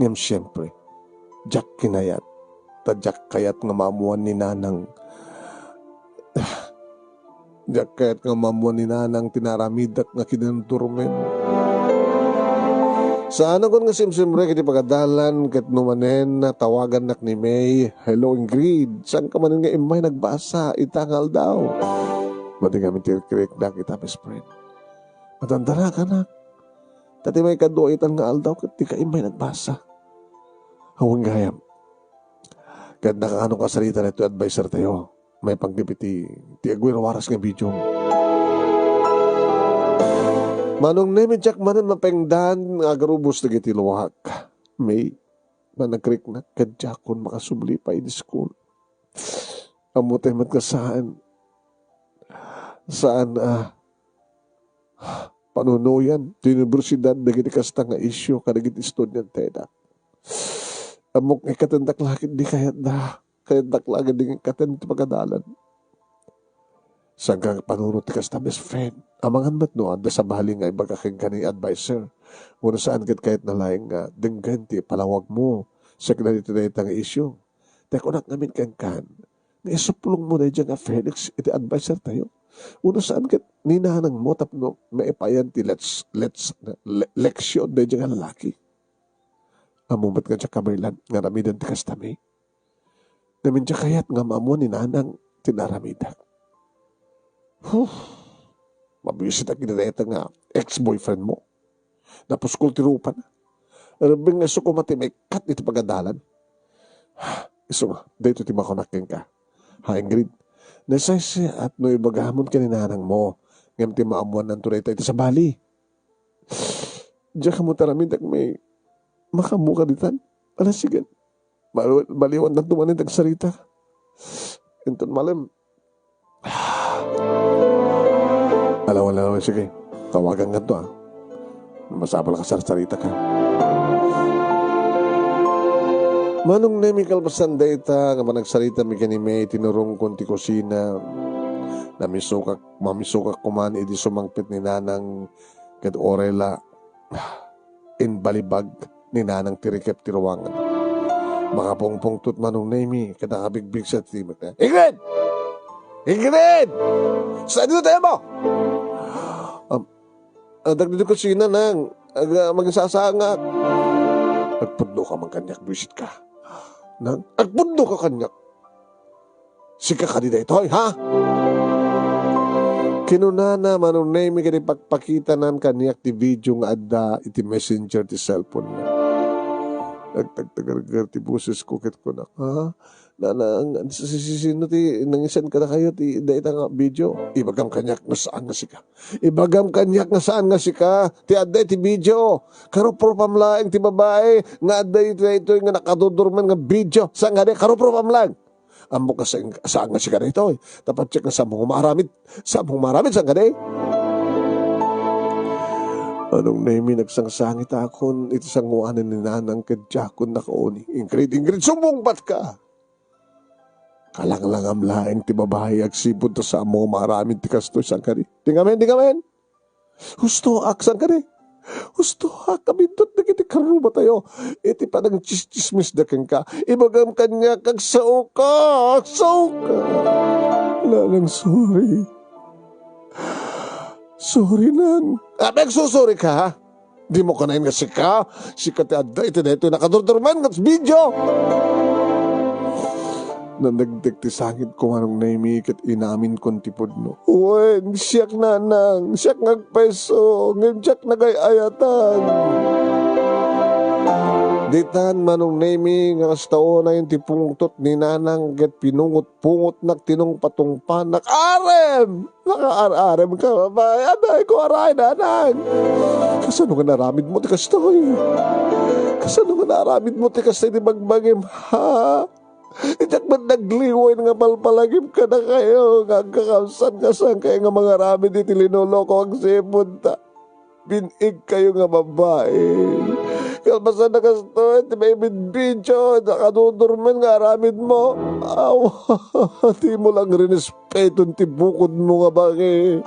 Ngem siempre, diak kinayat, ta diak kayat nga maammuan ni Nanang. Diak kayat nga maammuan ni Nanang ti naramidak nga kinadurmen. Saanak nga simsimrek iti pagadalan ket no manen tawagannak ni May, "Hello, Ingrid, saanka manen nga immay nagbasa ita nga aldaw?" Madi ngamin ti rikrik dagita best friend. Madandanak, anak. Ta ti maikadua itan nga aldaw ket dika immay nagbasa. Awan gayam. Ket nakaano kasarita daytoy adviser tayo. Maipanggep iti ti agwirwaras nga video. Manong Nemy, diak manen mapengdan nga agarubos dagiti luak. May, managriknak ket diakon makasubli pay idi school. Ammo tayo met nga saan. Saan a panunuyan ti universidad dagiti kasta nga isyu kadagiti estudianteda. Ammok nga ikkatendak la ket di kayatda. Kayatdak la ket di ikkaten ti pagadalan. Saan ka panunot ti kasta, best friend? Amangan met no adda sabali nga ibaga kenka ni adviser. Wenno saan ket kayatna laeng nga denggen ti palawagmo. Sakna ditoy dayta nga isyu. Ta kunak ngamin kenkan, nga isuplongmo daydiay nga Felix iti adviser tayo. Wenno saan ket ni nanangmo tapno maipayan ti lets-, lets-, le-, leksyon daydiay nga lalaki. Ammo met nga diak kabaylan nga aramiden ti kasta, May. Ngamin diak kayat nga maammuan ni Nanang ti naramidak. Huh. Mabwisit a kinadayta nga ex-boyfriend mo. Napuskol ti rupana. Rabii nga isu koma ti maikkat iti pagadalan. Isu nga, daytoy ti makunak kenka. Ha, Ingrid, nasaysayaat no ibagamon ken ni nanangmo, ngem ti maammuannanto dayta iti sabali. Diak ammo ti aramidek, May, makaammoka ditan. Ala, sige. Bal-, baliwantanto manen ti agsarita. Inton malem. Alawan, alawan, sige. Tawagan kanto, ah. Masapul a kasarsarita ka. Manong Nemy, kalpasan dayta nga panagsaritami ken ni May, tinurongkon ti kusina. Namisukak, mamisukak koman idi sumangpet ni Nanang ket uray la imbalibag ni Nanang ti rikep ti ruangan. Makapungpungtot Manong Nemy ket nakabigbigsa ti met. "Ingrid! Ingrid! Saan dito tayo mo?" "Am, ah, dagdi kusina, Nang. Aga, magsasangak." "Agpudno ka man kaniak, buisit ka. Nang, agpudno ka kaniak. Sika kadi daytoy, ha?" Kinunana Manong Nemy ket ipakpakitanan kaniak ti video nga adda iti messenger ti cellphone-na. Nagtagtagargar ti boses ko ket kunak, "Ha? Nanang, si, si, si, sino ti nangisan kadakayo ti dayta nga video?" "Ibagam kaniak nga saan nga sika. Ibagam kaniak nga saan nga sika ti adda iti video. Karuprupam laeng ti babae nga adda iti daytoy nga nakadurdurman nga video. Saan nga di? Karuprupam laeng." "Ammok nga saan, saan nga sika daytoy. Ta patiek nga saanmo nga maaramid. Saanmo nga maaramid, saan nga di?" Manong Nemy, nagsangsangitakon iti sangoanan ni Nanang ket diakon nakauni. "Ingrid, Ingrid, sumungbat ka! Kalanglangam laeng ti babae agsipud ta saanmo nga maaramid ti kastoy, saan nga di? Di ngamin, di ngamin!" Hustoak, saan nga di? Hustoak, kabindot dagiti karrubatayo iti panangtsistsismisda kenka. Ibagam kaniak, agsaoka, agsaoka. Nanang, sorry. Sorry, Nang. Apay, agsusorry ka? Dimo kanayon nga sika, sika ti adda iti daytoy nakadurdurman nga video. Nandegdek ti sangitko, Manong Nemy, ket inaminkon ti pudno. Wen, siak, Nanang, siak nga agpayso, ngem diak nagay-ayatan. Ditan, Manong Nemy, nga kasta unay ti pungtot ni Nanang ket pinungot-pungotnak ti nungpatungpanak. Arem! Nakaar-arem ka, babae. Anay ko, aray, Nanang. Kasano nga naramid mo ti kastoy? Kasano nga naramid mo ti kastoy ti bagbagim, ha? Diak met nagliwen nga palpalagip kadakayo nga agkakabsat nga saan kayo nga mangaramid iti linoloko agsipud ta. bin-igkayo nga babai. Kalpasan na kastoy, ti maibidbidyo, nakadudurmen nga aramidmo. Awa, dimo lang rinespeton ti bukodmo nga bangi.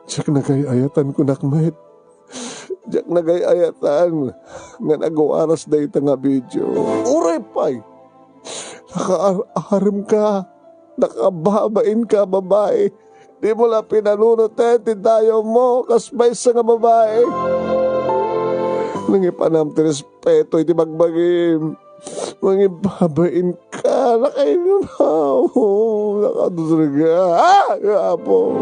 Diak nagay-ayatan, kunak met. Diak nagay-ayatan nga nagwaras dayta nga video. Uray pay! Nakaar-arem ka. Nakababain ka, babai. Dimo la pinanunoten ti dayawmo kas maysa nga babai. Nangipanam ti respeto iti bagbagim. Mangibabain ka, nakainuna. Nakadudurga. Ah, Apo!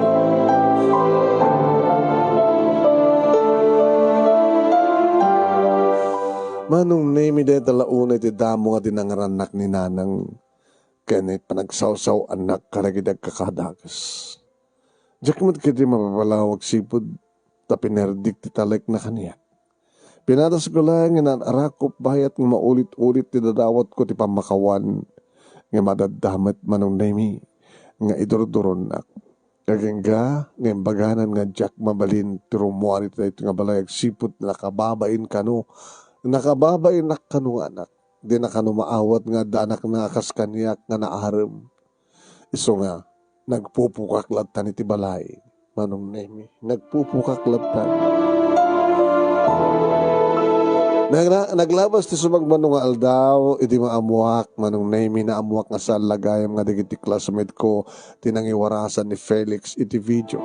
Manong Nemi, dayta la unay ti damo nga dinangarannak ni Nanang ken panagsawsaw-annak kadagiti agkakadakes. Diak met ketdi mapapalaw agsipud ta pinerdik ti talekna kaniak. Pinadasko laeng nga naan-arakop bayat nga maulit-ulit ti dadawatko ti pammakawan nga madaddamet, Manong Nemi, nga idurduronnak. Agingga nga imbaganan nga diak mabalin ti rummuar iti daytoy nga balay agsipud nakababain kano, nakababainak kano nga anak. Dina kano maawat nga adda anakna a kas kaniak nga naarem. Isu nga, nagpupukak lattan iti balay, Manong Nemi. Nagpupukak lattan. Nagla-, naglabas ti sumagmamano nga aldaw, idi maammoak, Manong Nemi, naammoak nga saan la gayam nga dagiti classmate ko ti nangiwarasan ni Felix iti video.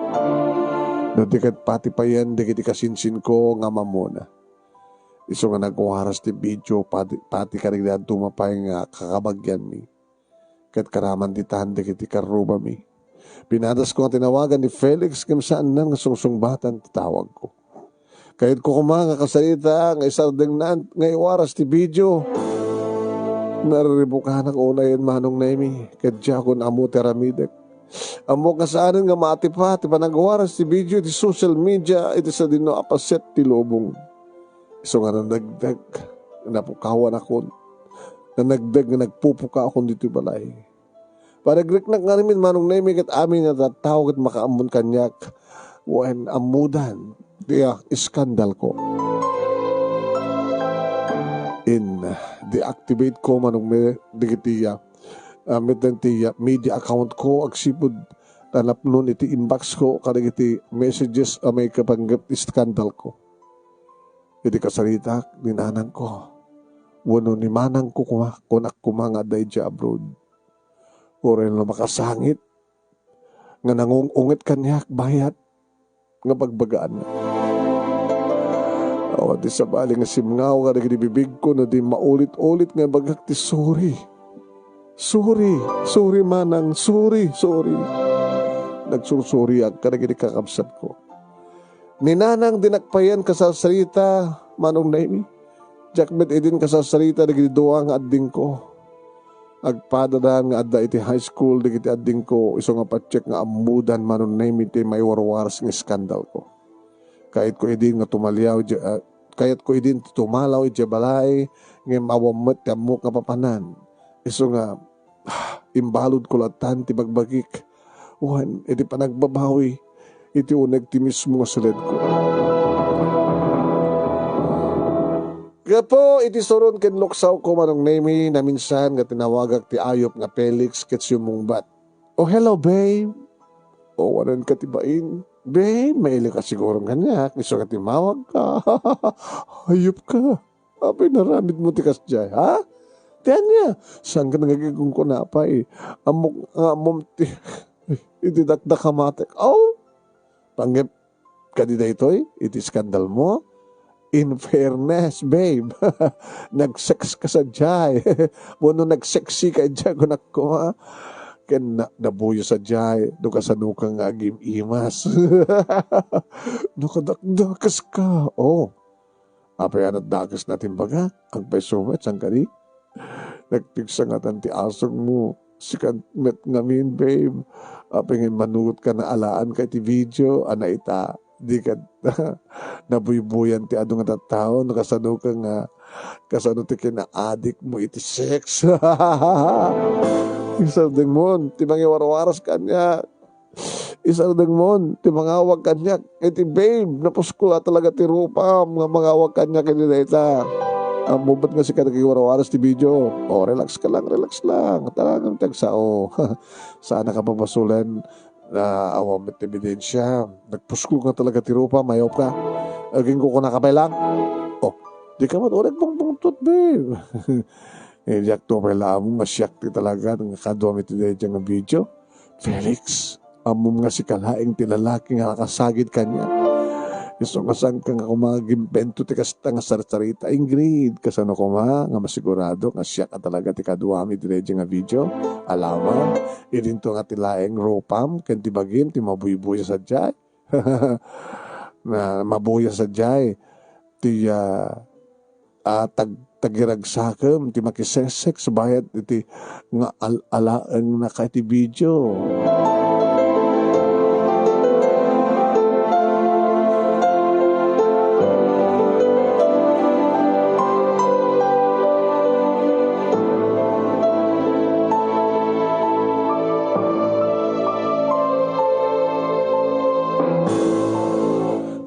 No di ket pati payen dagiti kasinsinko nga mammona. Isu nga nagwaras ti video pati, pati kadagiti dadduma pay nga kakabagianmi. Ket karaman ditan dagiti karrubami. Pinadasko nga tinawagan ni Felix ngem saanna nga sungsungbatan ti tawagko. Kayatko koma nga kasarita nga isardengnan nga iwaras ti video. Nariribukanak unayen, Manong Nemi, ket diakon ammo ti aramidek. Ammok nga saanen nga maatipa ti panagwaras ti video iti social media iti sadino a paset ti lubong. Isu nga nanagdagdeg, napukawanakon. Nanagdagdeg nga nagpupukaakon ditoy balay. Panagriknak ngarud, Manong Nemi, ket amin nga tattao ket makaammon kaniak wen ammodan ti, ah, iskandalko. In, deactivate ko, Manong Me-, dagiti, ah, ah, met-, ti, ah, media account ko agsipud ta napnon iti inbox ko kadagiti messages a maipapanggep ti iskandalko. Iti kasaritak ni nanangko wenno ni manangko koma, kunak koma nga adda idiay abroad. Uray no makasangit nga nangung-unget kaniak bayat nga bagbagaanna. Awan ti sabali nga simngaw kadagiti bibigko no di maulit-ulit nga ibagak ti sorry. Sorry, sorry, manang, sorry, sorry. Nagsursoriak kadagiti kakabsatko. Ni nanang dinak payen kasarsarita, Manong Nemi. Diak met idin kasarsarita dagiti dua nga addingko. Agpadada nga adda iti high school dagiti addingko, isu nga patiek nga ammodan, Manong Nemi, ti maiwarwaras nga iskandalko. Kayatko idin nga tumaliaw idi, ah, kayatko idin ti tumalaw idiay balay, ngem awan met ti ammok nga papanan. Isu nga, ah, imbaludko lattan ti bagbagik. Wen, iti panagbabawi iti uneg ti mismo nga suledko. Gapu iti suron ken luksawko, Manong Nemi, naminsan nga tinawagak ti ayup nga Felix ket simmungbat. "Oh, hello, babe." "Oh, awan ka ti bain." "Babe, maili ka siguro kaniak, isu nga timmawag ka." "Hayop ka. Apay nga aramidmo ti kasdiay, ha? Ti ania? Saan ka nga agkunkunapay? Ammok nga ammom ti, iti dakdakamatek." "Oh, panggep kadi daytoy iti iskandalmo? In fairness, babe, nag-sex ka sadiay. Wenno nag-sexy ka idiay, kunak koma. Ken na-, nabuyo sadiay no kasano ka nga agim-imas. Nakadakdakes ka. Oh, apay a nadakesna ti imbagak? Agpayso met, saan kadi? Nagpigsa ngatan ti asongmo. Sika met ngamin, babe. Apay nga immanugot ka, naalaan ka iti video a naita. Di ka nabuybuyan ti adu nga tattao no kasano ka nga, kasano ti kinaadikmo iti sex." Isardengmon ti mangiwarwaras kaniak. Isardengmon ti mangawag kaniak iti babe, napuskol a talaga ti rupam nga mangawag kaniak iti dayta. Ammom met nga sika ti waras ti video. O, relax ka lang, relax lang. Talagang tagsao. Saan ka papasulin? Na awan met ti ebidensia. Nagpuskol nga talaga ti rupam, mayop ka. Aging kukuna ka pa lang. O, di ka man ulit bungtut, babe. Eh, diak to pay la ammo nga siak ti talaga nga kaduam iti dayta nga video. Felix, ammom nga sika laeng ti lalaki nga nakasagid kaniak. Isu nga saan ka nga koma agimbento ti kasta nga sarsarita, Ingrid. Kasano koma nga masigurado nga siak a talaga ti kaduam iti dayta nga video? Alamang, idinto nga ti laeng rupam ken ti bagim ti mabuybuya sadiay. Na mabuybuya sadiay. Ti, ah, ah, tag-, tagiragsakem ti makisesek subayat iti nga al-alaennaka iti video.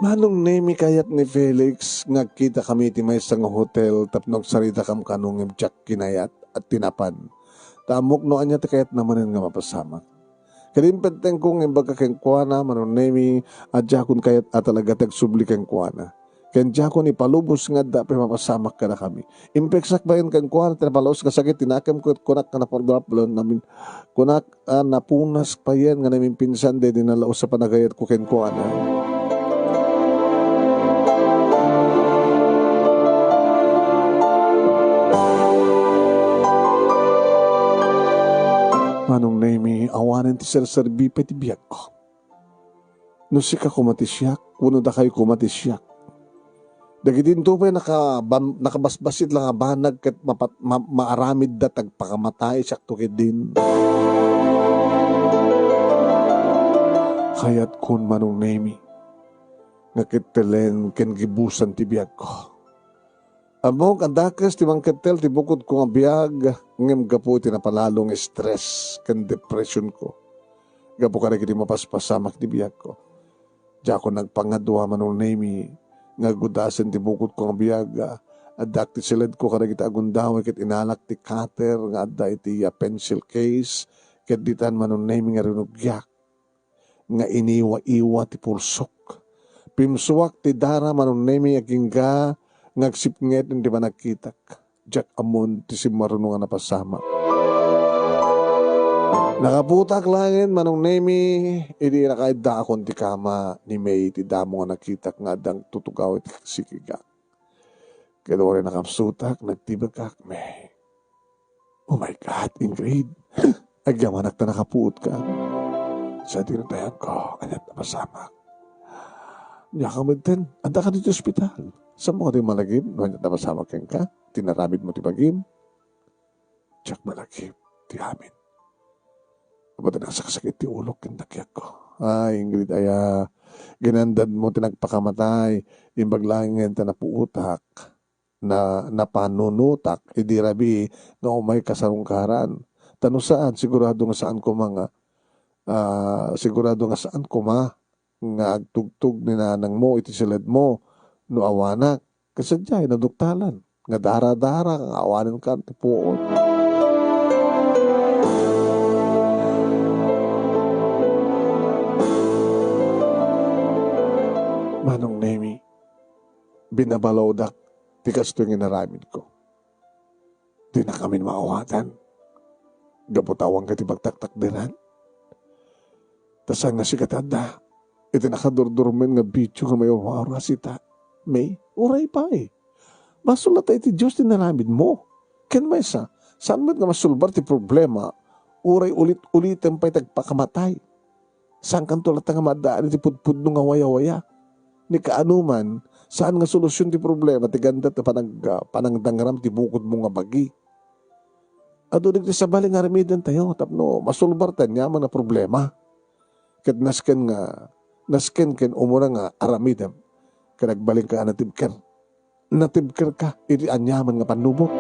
Manong Nemi, kayat ni Felix nga agkitakami iti maysa nga hotel tapno agsaritakam kano ngem diak kinayat a tinapan. Ta ammok no ania ti kayatna manen nga mapasamak. Ket impettengko nga imbaga kenkuana, Manong Nemi, a diakon kayat a talaga ti agsubli kenkuana. Ken diakon ipalubos nga adda pay mapasamak kadakami. Impeksak bayen kenkuana ti napalaus nga sakit ti nakemko ket kunak nga napardaplan namin. Kunak a napunas payen nga namimpinsan daydi nalaus a panagayatko kenkuana. Manong Nemi, awanen ti serserbi pay ti biagko. No sika koma ti siak, wenno dakayo koma ti siak. Dagiti intoy pay nakabam-, nakabasbasit la nga banag ket mapat-, ma-, maaramidda ti agpakamatay siakto ketdin. Kayatkon, Manong Nemi, nga kettelen ken gibusan ti biagko. Ammok a dakes ti mangkettel ti bukodko nga biag, ngem gapu iti napalalo nga stress ken depressionko. Gapu kadagiti mapaspasamak ti biagko. Diakon nagpangadua, Manong Nemi, nga gudasen ti bukodko nga biag. Addak ti siledko kadagiti agundaway ket inalak ti cutter nga adda iti, ah, pencil case, ket ditan, Manong Nemi, nga rinugiak nga iniwa-iwa ti pulsok. Pimsuak ti dara, Manong Nemi, agingga nga agsipnget iti panagkitak. Diak ammon ti simmaruno nga napasamak. Nakaputak laengen, Manong Nemi, idi nakaiddaakon ti kama ni May iti damo nga nakitak nga addang tutugaw iti sikigak. Ket uray nakapsutak, nagtibekak, May. Oh my God, Ingrid. Agyamanak ta nakapuotka. Sa dinatayangko, aniat napasamak. Nia ka metten, adda ka ditoy ospital. Saan mo ka di malagip? No aniat napasamak kenka? Tinaramid mo ti bagim? Diak malagip ti amin. Apo ta nasaksakit ti ulok ken dakiakko. Ay, Ingrid, aya, ginandad mo ti nagpakamatay, imbag laengen ta napuotak, na, napanunotak, idi rabii nga umayka sarungkaran. Ta no saan, sigurado nga saan koma nga, ah, sigurado nga saan koma nga agtugtog ni nanangmo iti siledmo no awanak. Ket sadiay, naduktalan nga dara-dara nga awanen kan ti puot. Manong Nemi, binabalawdak ti kastoy nga inaramidko. Dinakamin maawatan. Gapu ta awan ka ti pagtaktakderan. Ta saan nga sika ti adda iti nakadurdurmen nga video nga maiwawaras ita, May? Uray pay. Basol latta iti Dios ti inaramidmo. Ken maysa, saan met nga masulbar ti problema, uray ulit-uliten pay ti agpakamatay. Saankanto latta nga maaddaan iti pudpudno nga wayawaya. Ni kaano man, saan nga solusion ti problema ti ganda ti panag-, panangdangram ti bukodmo nga bagi. Adu dagiti sabali nga aramidentayo tapno masulbar ti aniaman nga problema. Ket nasken nga, nasken ken umuna nga aramidem, ket agbalinka a natibker. Natibkerka iti aniaman nga pannubok.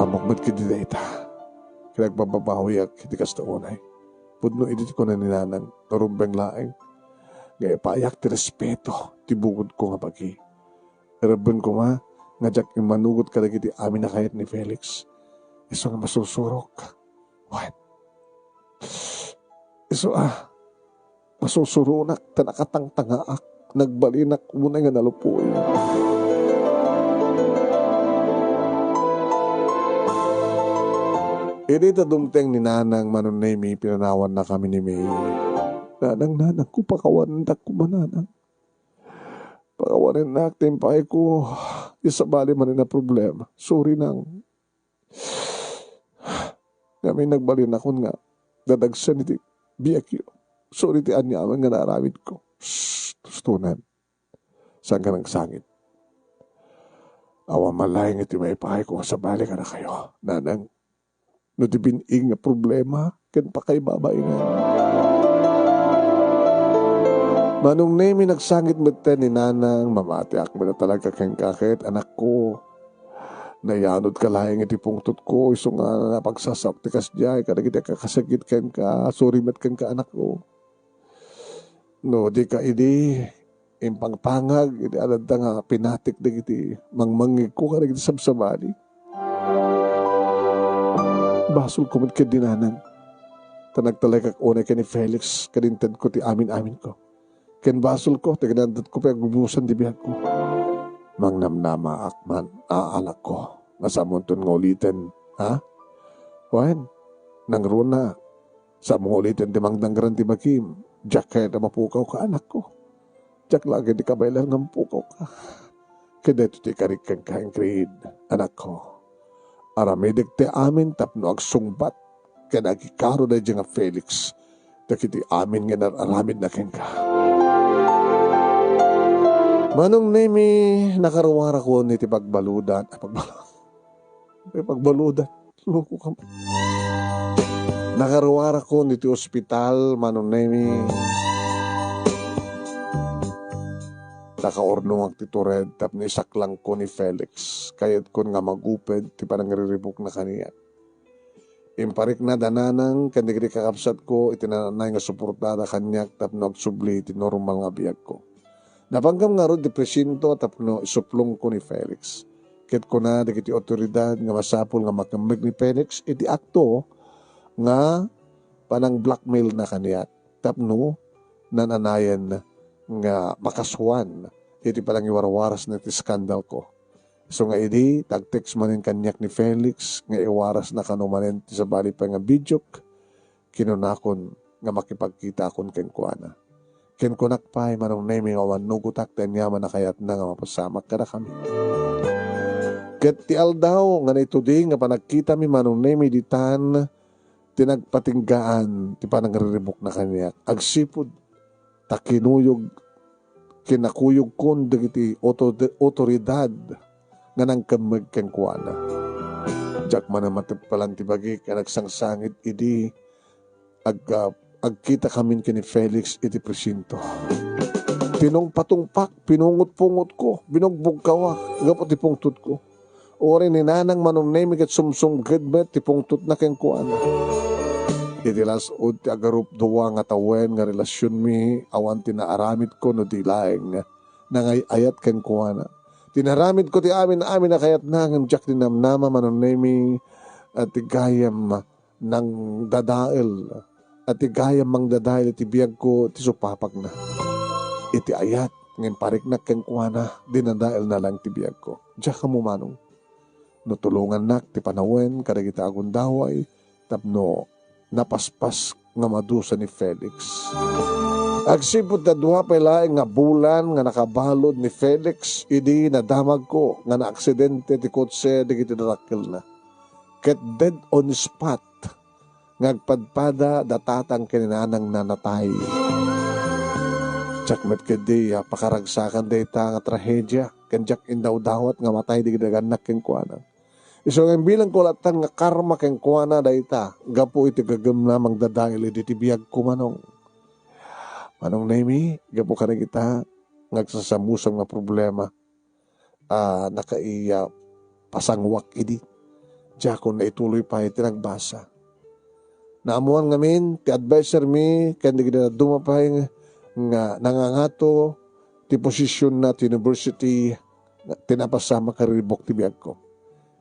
Ammok met ketdi dayta, ket agpababbawiak iti kasta unay. Pudno idi ti kuna ni Nanang, no rumbeng laeng nga ipayak ti respeto ti bukodko nga bagi. Irebbeng koma nga diak immanugot kadagiti amin a kayat ni Felix. Isu nga masursurok. What? Isu a, masursuronak ta nakatangtangaak. Nagbalinak unay nga nalupoy. Idi ta dumteng ni Nanang, Manong Nemi, pinanawannakami ni May. Nanang, nanang ko, pakawanennak koma, Nanang. Pakawanennak ti impayko. Di sabali manen a problema. Sorry, Nang. Ngamin, nagbalinakon nga dadagsen iti biagyo. Sorry ti aniaman nga naaramidko. Shh, tustunan. Saan ka nagsangit? Awan man laeng iti maipayko nga sabali kadakayo, Nanang. No ti bin-ing nga problema ken pakaibabaingan. Manong Nemi, nagsangit metten ni Nanang, mamatiak met a talaga kenka ket, anakko. Nayanodka laeng iti pungtotko, isu nga napagsasawak ti kasdiay kadagiti agkakasakit kenka, sorry met kenka, anakko. No dika idi impangpangag iti adda nga pinatik dagiti mangmangngegko kadagiti sabsabali. Basolko met ketdi, Nanang, ta nagtalekak unay ken ni Felix ket intedko ti amin-aminko. Ken basolko ta kinaddatko pay agbubusan ti biagko. Mangnamnamaak man, a, anakko, nga samonton nga uliten, ha? Wen, nangruna, Saan mo nga uliten ti mangdangran ti bagim. Diak kayat a mapukawka, anakko. Diak la ketdi kabaelan nga mapukawka. Ket daytoy ti ikarik kenka, Ingrid, anakko. Aramidek ti amin tapno agsungbat ken agikaro daydiay nga Felix dagiti amin nga inar-aramidna kenka. Manong Nemi, nakaruarakon iti pagbaludan, ah, pagbaludan. Ay, pagbaludan. Loko ka. Nakaruarakon iti ospital, Manong Nemi. Nakaurnongak ti tured tapno isaklangko ni Felix. Kayatkon nga maguped ti panangriribukna kaniak. Imparikna da Nanang ken dagiti kakabsatko iti naan-anay nga suportada kaniak tapno agsubli iti normal nga biagko. Napangam ngarud ti presinto tapno isuplongko ni Felix. Ket kuna dagiti awtoridad nga masapul nga makemmeg ni Felix iti akto nga panang-blackmailna kaniak tapno naan-anayen nga makasuan iti panangiwarwarasna iti skandalko. Isu nga idi, tag-text manen kaniak ni Felix nga iwarasna kano manen ti sabali pay nga videok, kinunakon nga makipagkitakon kenkuana. Ken kunak pay, Manong Nemi, nga awan nugotak ti aniaman a kayatna nga mapasamak kadakami. Ket ti aldaw nga naitudi nga panagkitami, Manong Nemi, ditan ti nagpatinggaan ti panangriribukna kaniak. Agsipud ta kinuyog, kinakuyogkon dagiti oto-, otoridad nga nangkemmeg kenkuana. Diak man a mateppelan ti bagik a nagsangsangit idi ag-, agkitakamin ken ni Felix iti presinto. Tinungpatungpak, pinungotpungotko, binugbugkawak gapu ti pungtotko. Uray ni Nanang Manong Nemi ket sumsumged met ti pungtotna kenkuana. Iti las-ud ti agarupdua nga tawen nga relasionmi, awan ti naaramidko no di laeng nangay-ayat kenkuana. Tinaramidko ti amin-amin a kayatna ngem diak dinamnama, Manong Nemi, a ti gayam nangdadael, a ti gayam mangdadael iti biagko ti supapagna. Iti ayat nga impariknak kenkuana, dinadaelna laeng ti biagko. Diak ammo, Manong, no tulongannak ti panawen kadagiti agundaway tapno napaspas nga madusa ni Felix. Agsipud ta dua pay laeng nga bulan nga nakabalud ni Felix idi nadamagko nga naaksidente ti kotse dagiti darakkelna. Ket dead on spot nga agpadpada da tatang ken ni nanangna natay. Diak met ketdi a pakaragsakan dayta nga trahedia, ken diak indawdawat nga matay dagiti dagannak kenkuana. Isu nga imbilangko latta nga karma kenkuana dayta, gapu iti gagemna mangdadael idi ti biagko, Manong. Manong Nemi, gapu kadagita nga agsasamusam nga problema, a, nakaiya pasanguak idi. Diakon naituloy pay ti nagbasa. Naammoan ngamin ti adviser mi ken dagiti dadduma pay nga nangangato ti posisionna ti university nga ti napasamak a riribuk ti biagko.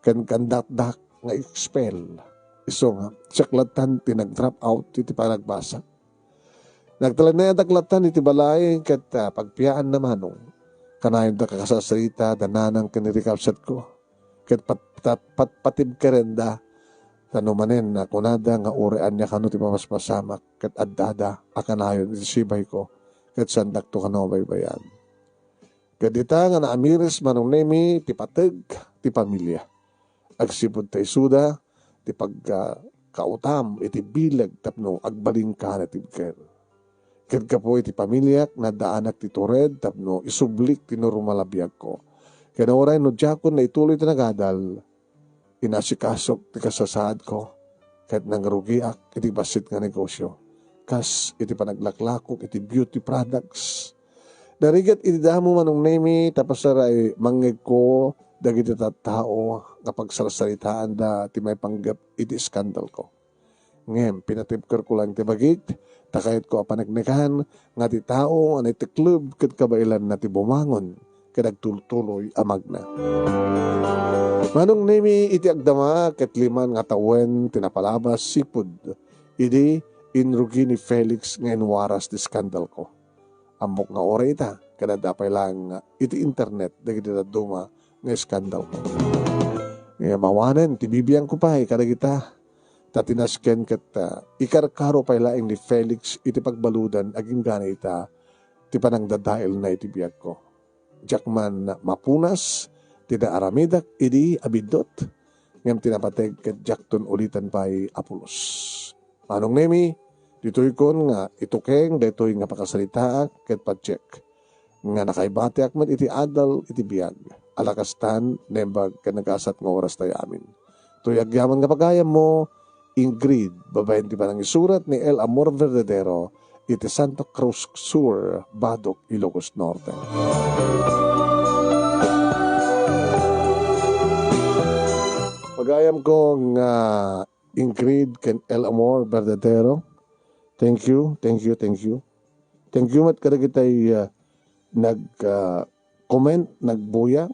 Ken kandatdak nga expel. Isu nga, siak lattan ti nag-drop out iti panagbasa. Nagtalinaedak lattan iti balay ket, ah, pagpiaanna, Manong. Kanayonda kakasarsarita da nanang ken ni rikabsatko. Ket pat-, pat-, pat-, patibkerenda. Ta no manen, ah, kunada nga uray ania kano ti mapaspasamak ket addada a kanayon iti sibayko ket saandakto kano a baybay-an. Ket dita nga naamiris, Manong Nemi, ti pateg ti pamilia. Agsipud ta isuda ti pagkautam iti bileg tapno agbalin ka na ti biker. Ket gapu iti pamiliak, nadaanak ti tured tapno isublik ti normal a biagko. Ken uray no diakon naituloy ti nagadal, inasikasok ti kasasaadko ket nangrugiak iti bassit nga negosio, kas iti panaglaklakok iti beauty products. Narigat iti damo, Manong Nemi, ta pasaray mangngegko dagiti tattao nga pagsarsaritaanda ti maipanggep iti iskandalko. Ngem pinatibkerko laeng ti bagik, ta kayatko a paneknekan nga ti tao nga naitekleb ket kabaelanna ti bumangon ket agtultuloy a magna. Manong Nemi, iti agdama ket liman nga tawen ti napalabas sipud idi inrugi ni Felix nga inwaras ti iskandalko. Ammok nga uray ita, ket adda pay laeng iti internet dagiti dadduma nga iskandalko. Ngem awanen ti bibiangko pay kadagita, ta ti nasken ket, ah, ikarkaro pay laeng ni Felix iti pagbaludan agingga ita ti panangdadaelna iti biagko. Diak man mapunas ti naaramidak idi a biddut, ngem ti napateg ket diakton ulitan pay a pulos. Manong Nemi, ditoykon nga itukeng daytoy nga pakasaritaak ket patiek nga nakaibatiak met iti adal iti biag. Ala kastan, naimbag ken nagasat nga oras tayo amin. Toy agyaman nga pagayammo, Ingrid, babaen ti panangisurat ni El Amor Verdadero, iti Santa Cruz Sur, Badoc, Ilocos Norte. Pagayamko nga Ingrid ken El Amor Verdadero. Thank you, thank you, thank you. Thank you met kadagitay, ah, nag, ah, comment, nagbuya,